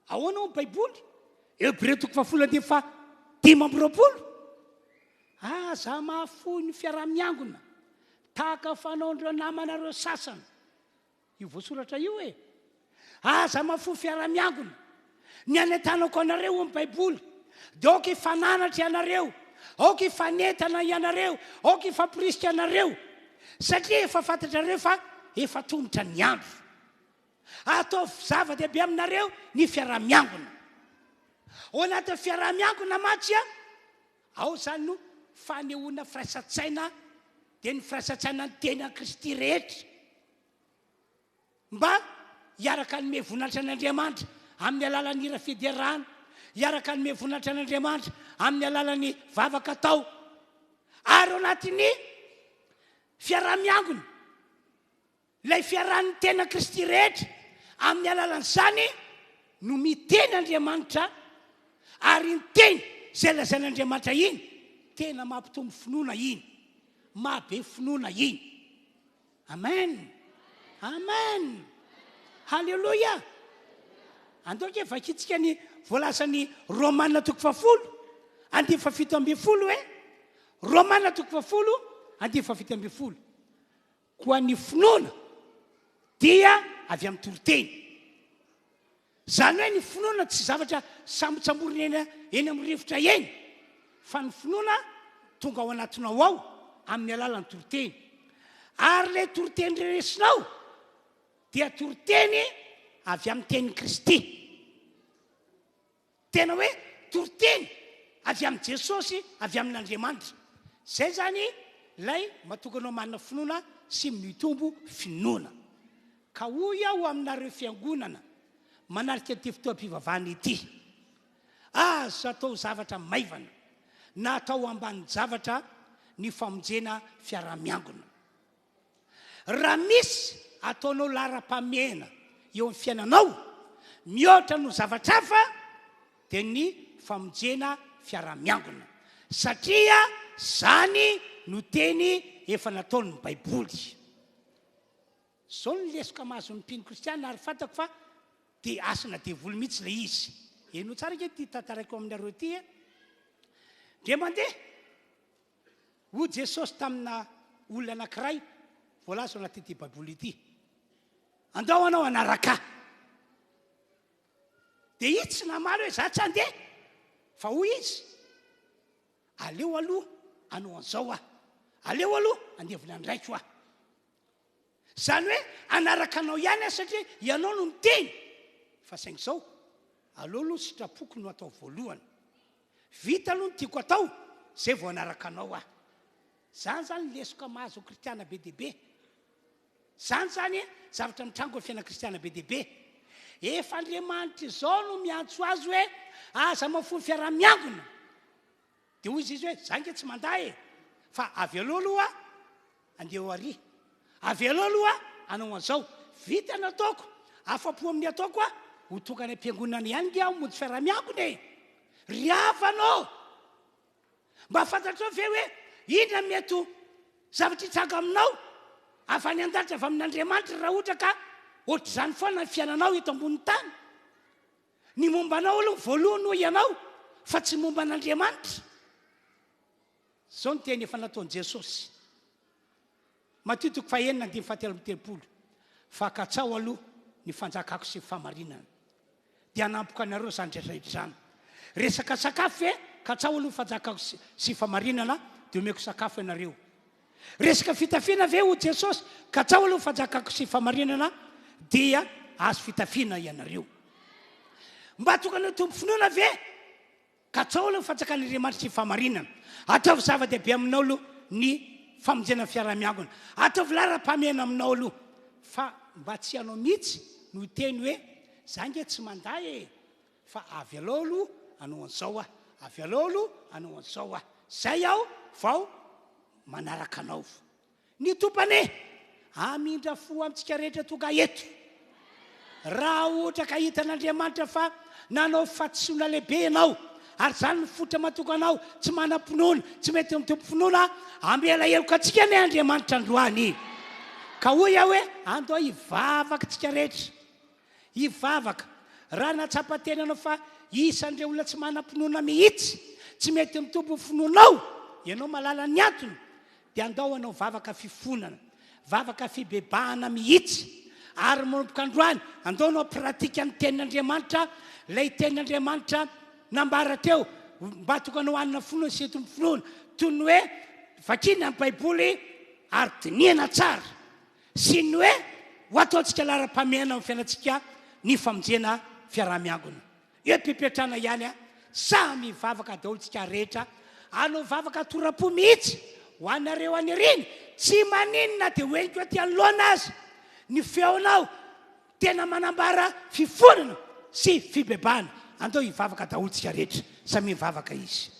Ahoana hoy ny Baiboly? Hebreo toko fahafolo andininy faha 25. Aza mahafoy ny fiaraha-miangona tahaka ny fanaon'ireo namanareo sasany. Io voasoratra io e! Aza mahafoy fiaraha-miangona. Ny anentanako anareo hoy ny Baiboly, dia aoka hifananatra ianareo, aoka hifanentana ianareo, aoka hifampirisika ianareo, satria efa fantatrareo fa efa tongotra ny andro. Ataovy zava-dehibe aminareo ny fiaraha-miangona. Ao anatin'ny fiaraha-miangona mantsy, ao izany no fanehoana firaisan-tsaina, dia ny firaisan-tsainan'ny tenan'i Kristy rehetra. Mba hiaraka hanome voninahitra an'Andriamanitra amin'ny alalan'ny hira fiderana, hiaraka hanome voninahitra an'Andriamanitra amin'ny alalan'ny vavaka atao, ary ao anatin'ny fiaraha-miangona, ilay fiarahan'ny tena Kristy rehetra, amin'ny alalan'izany no miteny Andriamanitra, ary iny teny izay lazain'Andriamanitra iny, tena mampitombo finoana iny, mahabe finoana iny. Amen! Amen! Haleloia! Andao ange vakintsika ny voalazan'ny Romana toko fahafolo, andininy faha-17 hoe, Romana toko fahafolo, andininy faha-17. Koa ny finoana dia avy amin'ny toriteny. Izany hoe ny finoana tsy zavatra sambotsamborina eny eny amin'ny rivotra eny fa ny finoana tonga ao anatinao ao amin'ny alalan'ny toriteny. Ary ilay toriteny renesinao dia toriteny avy amin'ny tenin'i Kristy. Tena hoe toriteny avy amin'i Jesosy, avy amin'Andriamanitra. Izay izany ilay mahatonga anao manana finoana sy mitombo finoana. Ka hoy aho aminareo fiangonana manatrika ity fotoam-pivavahana ity, aza atao zavatra maivana na atao ambanin-javatra ny famonjena fiaraha-miangona. Raha misy ataonao laharam-pahamehana eo amin'ny fiainanao mihoatra noho zavatra hafa dia ny famonjena fiaraha-miangona satria zany no teny efa nataon'ny baiboly. Zao ny lesoka mahazo ny mpino kristiana ary fantako fa dia asana devoly mihitsy ilay izy. Henoy tsara ange ity tantaraiko aminareo ity e. Ndre mandeha Hoy Jesosy tamina olona anankiray voalaza ao anatin'ity Baiboly ity, Andao anao hanaraka Ahy. Dia izy tsy namaly hoe, Izaho tsy handeha. Fa hoy izy, Aleo aloha hanao an'izao aho. Aleo aloha handevina ny raiko aho. Izany hoe hanaraka anao ihany aho satria ianao no miteny. Fa saingy izao, aleo aloha ny sitrapoko no atao voalohany. Vita aloha ny tiako atao, izay vao hanaraka anao aho. Izany izany lesoka mahazo kristiana be dia be. Izany izany zavatra mitranga eo fiainan'ny kristiana be dia be. Efa Andriamanitra izao no miantso azy hoe aza mahafoy fiaraha-miangona. Dia hoy izy hoe za ange tsy mandà e! Fa avelao aloha andeha ho ary. Avelao aloha hanao an'izao. Vita ny ataoko, afa-po amin'ny ataoko aho, ho tonga any am-piangonana ihany nge aho hamonjy fiaraha-miangona e! Ry havana ô! Mba fantatrao ve hoe inona no mety ho zavatra hitranga aminao avy any an-danitra avy amin'Andriamanitra raha ohatra ka ohatr'izany foana ny fiainanao eto ambonin'ny tany? Ny momba anao aloha voalohany hoy ianao fa tsy momba an'Andriamanitra. Izao ny teny efa nataon'i Jesosy. Matio toko fahenina andininy fahatelo amby telopolo, Fa katsaho aloha ny fanjakako sy ny fahamarinana, dia hanampoka anareo izany rehetra rehetra izany. Resaka sakafo ve? Katsaho aloha ny fanjakako sy ny fahamarinana, dia omeko sakafo ianareo. Resaka fitafiana ve hoy Jesosy? Katsaho aloha ny fanjakako sy ny fahamarinana, dia hahazo fitafiana ianareo. Mba tokony ho tompo finoana ve? Katsaho aloha ny fanjakan'Andriamanitra sy ny fahamarinana. Ataovy zava-dehibe aminao aloha ny famonjena ny fiaraha-miangona. Ataovy laharam-pahamehana aminao aloha. Fa mba tsy ianao mihitsy no hiteny hoe, za ange tsy mandà e! Fa avy aleo aloha hanao an'izao aho, avy aleo aloha hanao an'izao aho. Zay aho vao manaraka anao. Ny Tompo anie hamindra fo amintsika rehetra tonga eto. Raha ohatra ka hitan'Andriamanitra fa nanao fahadisoana lehibe ianao, ary izany no fototra mahatonga anao tsy manam-pinoana, tsy mety mitombo finoana, hamela heloka antsika anie Andriamanitra androany. Ka hoy aho hoe, andao hivavaka isika rehetra. Hivavaka. Raha nahatsapa tena ianao fa isan'ireo olona tsy manam-pinoana mihitsy, tsy mety mitombo ny finoanao, ianao mahalala ny antony, dia andao hanao vavaka fifonana, vavaka fibebahana mihitsy. Ary manomboka androany, andao hanao pratika ny tenin'Andriamanitra, ilay tenin'Andriamanitra nambara teo, mba tokony ho hanana finoana sy hitombo finoana, toy ny hoe vakiana ny Baiboly ary dinihana tsara. Sy ny hoe ho ataontsika laharam-pahamehana amin'ny fiainantsika ny famonjena fiaraha-miangona. Eo am-pipetrahana ihany a, samy hivavaka daholo tsika rehetra, hanao vavaka tora-po mihitsy ho anareo any aoriana, tsy maninona dia ho henoko aty anoloana aza ny feonao tena manambara fifonana sy fibebahana. Andao hivavaka daholo tsika rehetra, samia mivavaka izy.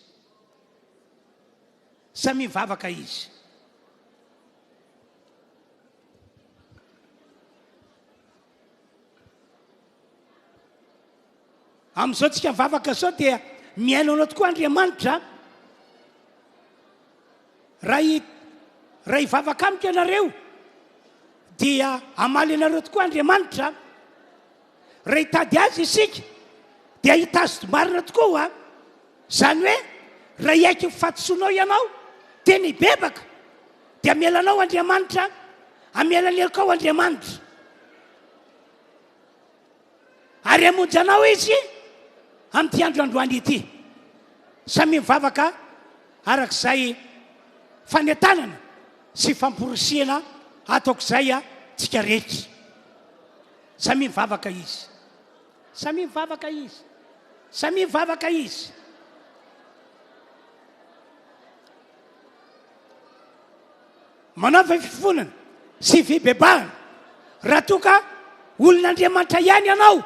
Samia mivavaka izy. Amin'izao tsika mivavaka izao dia mihaino anao tokoa Andriamanitra. Raha raha hivavaka amiko ianareo dia hamaly anareo tokoa Andriamanitra. Raha hitady azy isika dia hahita azy marina tokoa. Izany hoe raha hiaiky ny fahadisoanao ianao, tena hibebaka, dia hamela anao Andriamanitra, hamela ny helokao Andriamanitra. Ary hamonjy anao Izy amin'ity andro androany ity. Samia mivavaka araka izay fanentanana sy famporisihana ataoko izay tsika rehetra. Samia mivavaka izy. Samia mivavaka izy. Samia mivavaka izy. Manaova fifonana sy fibebahana raha toa ka olon'Andriamanitra ihany ianao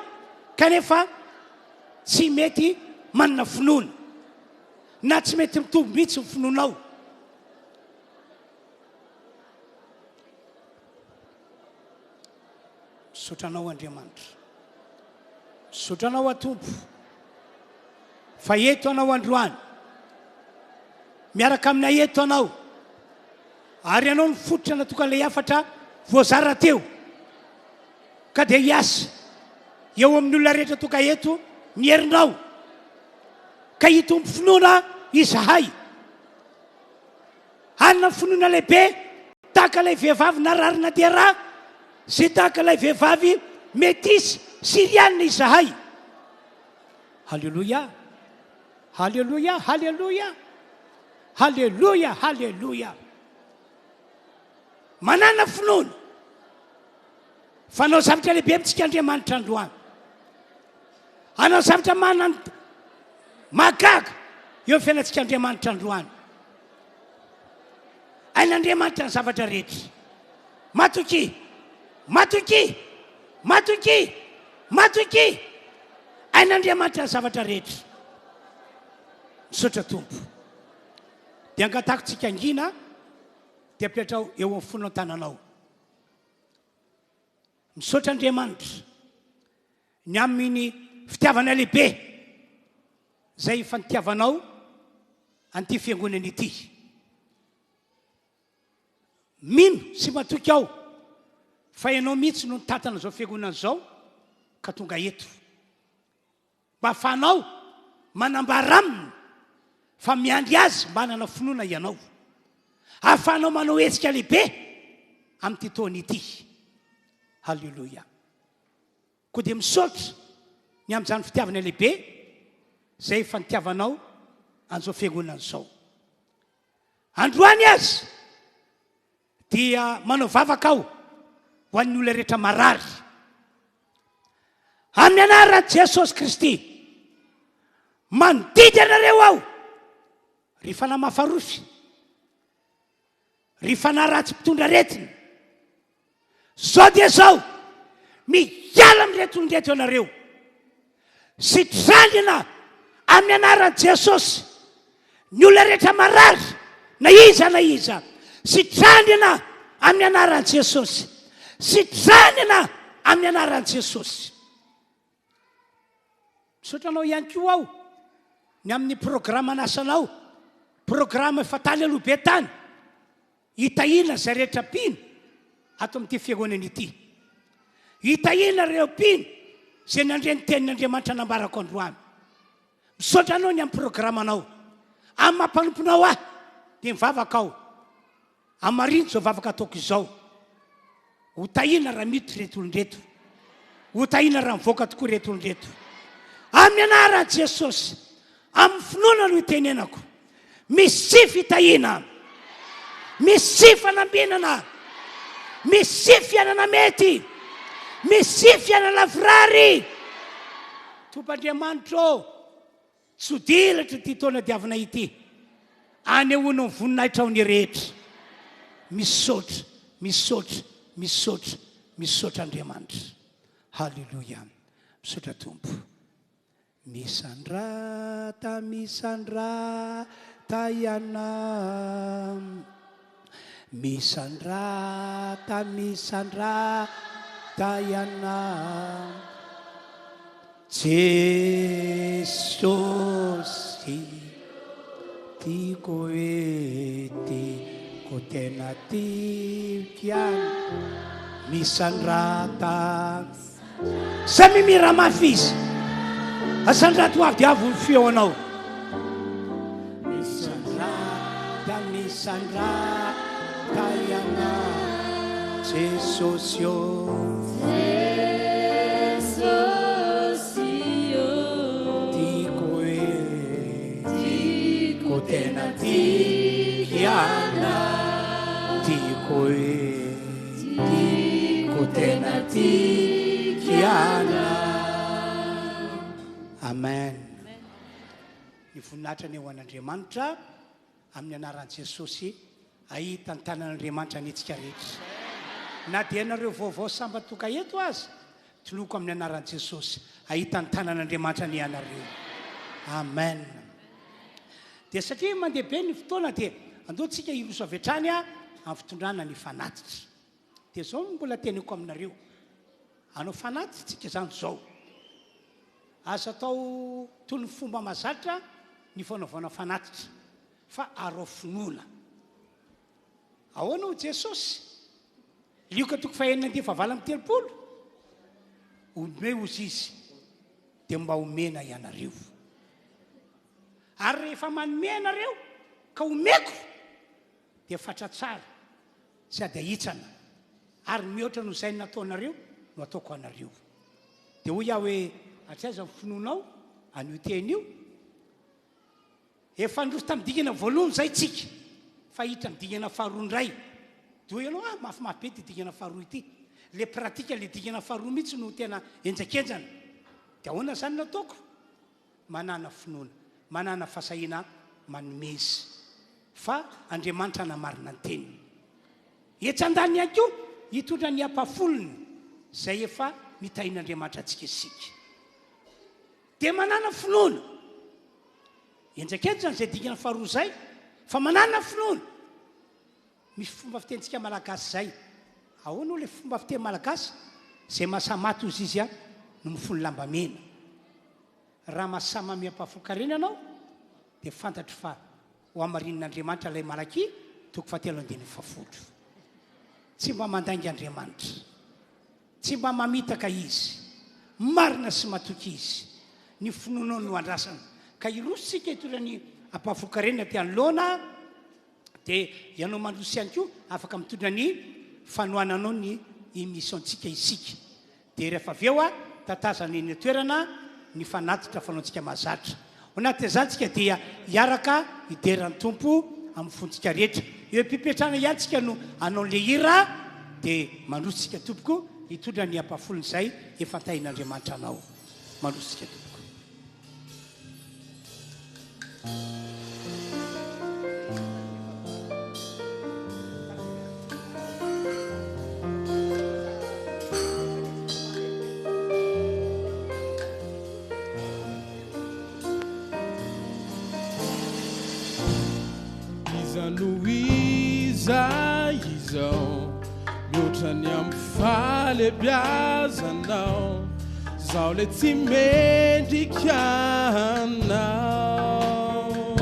kanefa tsy mety manana finoana na tsy mety mitombo mihitsy ny finoanao. Misaotra anao Andriamanitra. Misaotra anao aho Tompo fa eto anao androany. Miaraka aminay eto anao. Ary ianao no fototra natokan'ilay hafatra voazara teo. Ka dia hiasa eo amin'ny olona rehetra tonga eto ny herinao. Ka hitombo finoana izahay. Hanana finoana lehibe tahaka ilay vehivavy narary nandeha ra sy tahaka ilay vehivavy metisy syriana izahay. Haleloia! Haleloia! Haleloia! Haleloia! Haleloia! Manana finoana. Fa hanao zavatra lehibe amintsika Andriamanitra androany. Hanao zavatra manan mahagaga eo amin'ny fiainantsika Andriamanitra androany. Hain'Andriamanitra ny zavatra rehetra. Matokia, matokia, matokia, matokia. Hain'Andriamanitra ny zavatra rehetra. Misaotra Tompo. Dia angatahako tsika hangina dia apetraho eo amin'ny fonao ny tananao. Misaotra Andriamanitra ny amin'ny fitiavana lehibe izay efa nitiavanao an'ity fiangonana ity. Mino sy matoky aho fa ianao mihitsy no nitantana izao fiangonana izao ka tonga eto. Mba ahafahanao manambara aminy fa miandry azy mba hanana finoana ianao. Ahafahanao manao hetsika lehibe amin'ity taona ity. Haleloia. Koa dia misaotra ny amin'izany fitiavana lehibe izay efa nitiavanao an'izao fiangonana izao. Androany aza dia manao vavaka aho ho an'ny olona rehetra marary. Amin'ny anaran'i Jesosy Kristy, mandidy anareo aho, ry fanahy mafarofy, Ry fanahy ratsy mpitondra aretina, zao dia zao, miala amin'ireto olona ireto ianareo. Sitranina amin'ny anaran'i Jesosy ny olona rehetra marary, na iza na iza. Sitranina amin'ny anaran'i Jesosy. Sitranina amin'ny anaran'i Jesosy. Misaotra anao ihany koa aho ny amin'ny programan'asanao, programa efa tany aloha be tany, hitahiana izay rehetra mpino ato amin'ity fiangonana ity. Hitahiana ireo mpino izay nandre ny tenin'Andriamanitra nambarako androany. Misaotra anao ny amin'ny programanao. Amin'ny maha mpanomponao ahy dia mivavaka aho. Hamarino izao vavaka ataoko izao. Ho tahiana raha miditra ireto olona ireto. Ho tahiana raha mivoaka tokoa ireto olona ireto. Amin'ny anaran'i Jesosy, amin'ny finoana no itenenako. Misy fitahiana. Misy fanambinana. Misy fiainana mety. Misy fiainana lavorary. Tompo Andriamanitro ô, Tsy ho dilatra ity taona diavina ity. Anehoanao ny voninahitrao ny rehetra. Misaotra, misaotra, misaotra, misaotra Andriamanitra. Haleloia. Misaotra Tompo. Misandrata, misandrata ianao. Misandrata, misandrata ianao. Jesosy tiako e tiako tena tiako ihany misandrata Samy mihira mafy izy Asandrato ho avy dia avo ny feonao Misandrata misandrata ianao Jesosy ô Jesosy ô Tiako e Tiako tena tiako ianao Tiako e Tiako tena tiako ianao Amen Ny voninahitra anie ho an'Andriamanitra amin'ny anaran'i Jesosy Hahita ny tanan'Andriamanitra anie tsika rehetra. Na dia ianareo vaovao sambany tonga eto aza, toloko amin'ny anaran'i Jesosy, hahita ny tanan'Andriamanitra anie ianareo. Amen. Dia satria mandeha be ny fotoana dia andao tsika hiroso avy hatrany amin'ny fitondrana ny fanatitra. Dia izao no mbola teniko aminareo. Hanao fanatitra tsika izany izao. Aza atao toy ny fomba mazatra ny fanaovana fanatitra. Fa arao finoana. Ahoana hoy Jesosy? Lioka toko fahenina andiany fahavalo amby 30, Omeo hozy izy, dia mba homena ianareo. Ary rehefa manome ianareo, ka omeko, dia fatra tsara sady ahitsana, ary mihoatra noho izay nataonareo no ataoko anareo. Dia hoy aho hoe, Hatraiza ny finoanao an'io teny io? Efa niroso tamin'ny dingana voalohany izay tsika fa hiditra amin'ny dingana faharoa indray. Dia hoy ianao, ah, mafimafy be ity dingana faharoa ity. Le pratique le dingana faharoa mihitsy no tena henjakenjana. Dia ahoana izany no ataoko? Manàna finoana, manàna fahasahiana manomeza. Fa Andriamanitra hanamarina ny teniny. Etsy andaniny ihany koa, hitondra ny ampahafolony izay efa nitahian'Andriamanitra antsika isika. Dia manàna finoana. Henjakenjana izay dingana faharoa izay, fa manàna finoana. Misy fomba fitenintsika malagasy izay. Ahoana hoy ilay fomba fiteny malagasy? Izay mahasamaty hozy izy no mifono lamba mena. Raha mahasama miampahafolon-karena ianao dia fantatro fa ho hamarinin'Andriamanitra ilay Malakia toko fahatelo andininy fahafolo. Tsy mba mandainga Andriamanitra. Tsy mba mamitaka Izy. Marina sy matoky Izy. Ny finoanao no andrasana. Ka hiroso isika hitondra ny ampahafolon-karena aty anoloana. Dia ianao mandroso ihany koa afaka mitondra ny fanohananao ny émission-tsika isika. Dia rehefa avy eo tatazana eny an-toerana ny fanatitra fanaontsika mahazatra. Ao anatin'izany tsika dia hiaraka hidera ny Tompo amin'ny fontsika rehetra. Eo am-pipetrahana ihany tsika no hanao an'ilay hira dia mandroso tsika tompoko hitondra ny ampahafolon'izay efa tahin'Andriamanitra anao. Mandroso tsika tompoko. Iza no iza izao mihoatra ny amin'ny fahalebiazanao Zaho le tsy mendrika anao.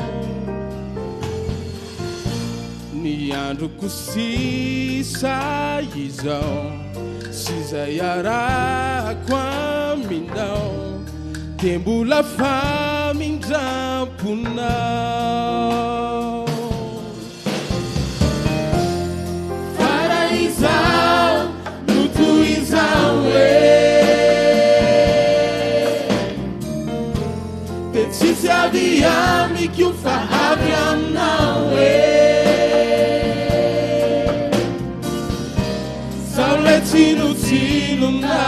Ny androko sisa izao sy izay iarahako aminao dia mbola famindram-ponao. Fa raha izaho no toy izao e Dia tsisy avy amiko fa avy aminao e Zaho ilay tsinotsinona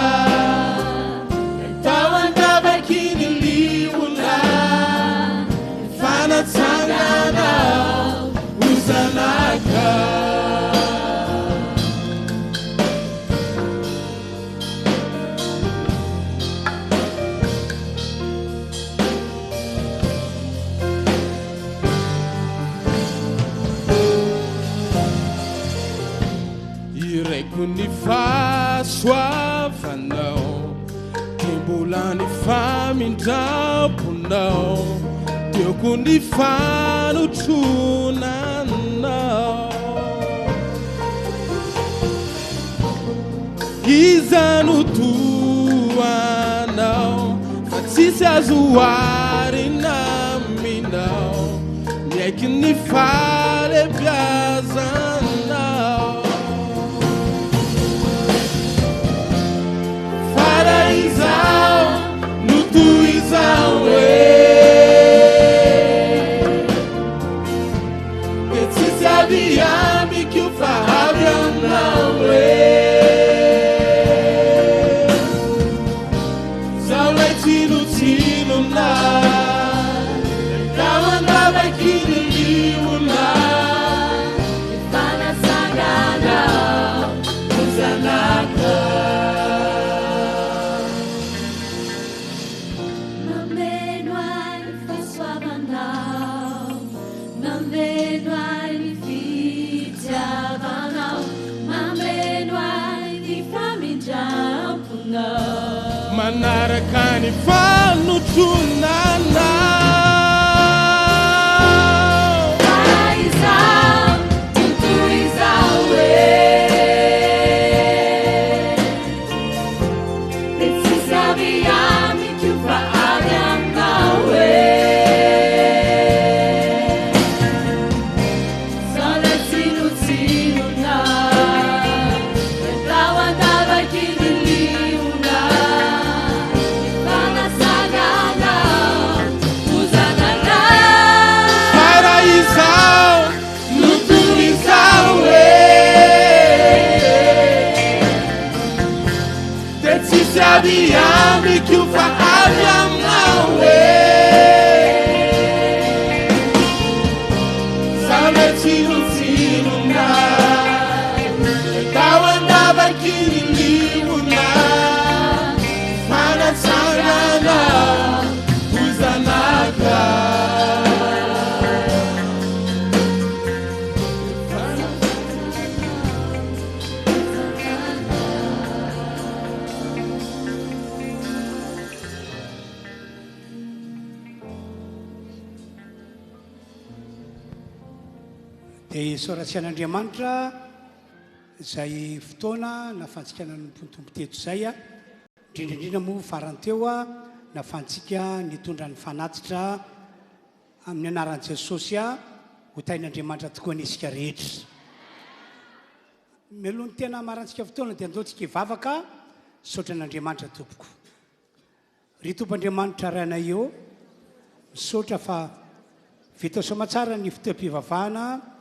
Tao an-davaky ny liona Fa natsanganao ho zanaka. Iraiko ny fahasoavanao. Dia mbola ny famindram-ponao Teo koa ny fanotronanao Iza no toa anao Fa tsisy azo oharina aminao Miaiky ny fahalebiazanao Fa raha izaho no toy izao e Dia tsisy avy amiko fa avy aminao e Zaho lay tsinotsinona Tao an-davaky ny liona Efa natsanganao ho zanaka. Mameno ahy ny fahasoavanao, mameno ahy ny fitiavanao, mameno ahy ny famindram-ponao. Manaraka ny fanotronanao. Fa izaho no toy izao e. Dia tsisy avy amiko fa avy aminao e. Zaho ilay tsinotsinona, ilay tao an-davaky ny liona, efa natsanganao. avy amiko fa avy aminao e. Zany tsirotsirona tao an-davaky ny liona, fanatsangana ho zanaka. Dia isaorantsika an'Andriamanitra izay fotoana nahafahantsika nanompo ny Tompo teto izay, indrindra indrindra moa farany teo nahafahantsika nitondra ny fanatitra Amin'ny anaran'i Jesosy a, ho tahin'Andriamanitra tokoa anie isika rehetra. Mialoha ny tena hamarantsika fotoana dia andao tsika hivavaka, misaotra an'Andriamanitra tompoko. Ry Tompo Andriamanitra Rainay ô, misaotra fa vita soamatsara ny fotoam-pivavahana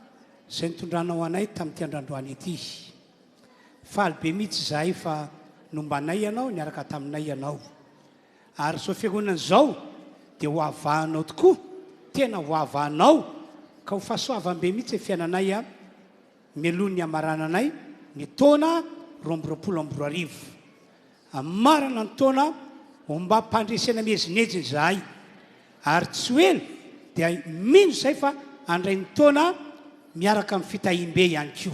izay nitondranao anay tamin'ity androandroany ity. Faly be mihitsy izahay fa nombanay Ianao, niaraka taminay Ianao. Ary izao fiangonana izao dia ho havahanao tokoa, tena ho havahanao, ka ho fahasoavam-be mihitsy ny fiainanay a, mialoha ny hamarananay ny taona 2022. Hamarana ny taona ombam-pandresena miezinezina izahay, ary tsy ho ela dia mino izahay fa handray ny taona miaraka amin'ny fitahiam-be ihany koa.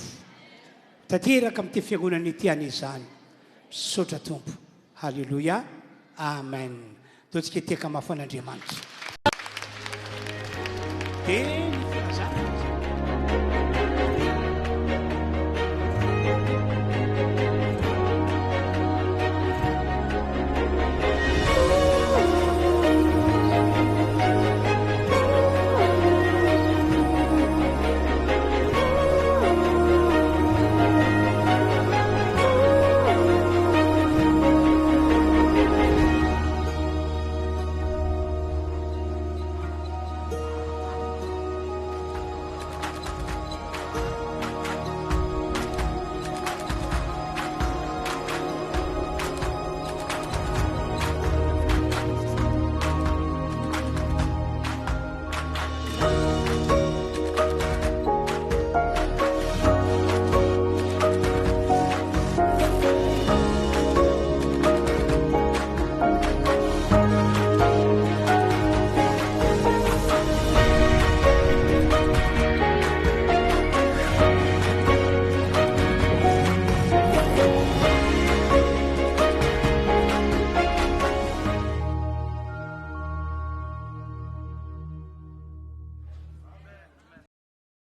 Tanteraka amin'ity fiangonana ity anie izany. Misaotra Tompo. Haleloia Amen Ataontsika tehaka mafy an'Andriamanitra. Dia.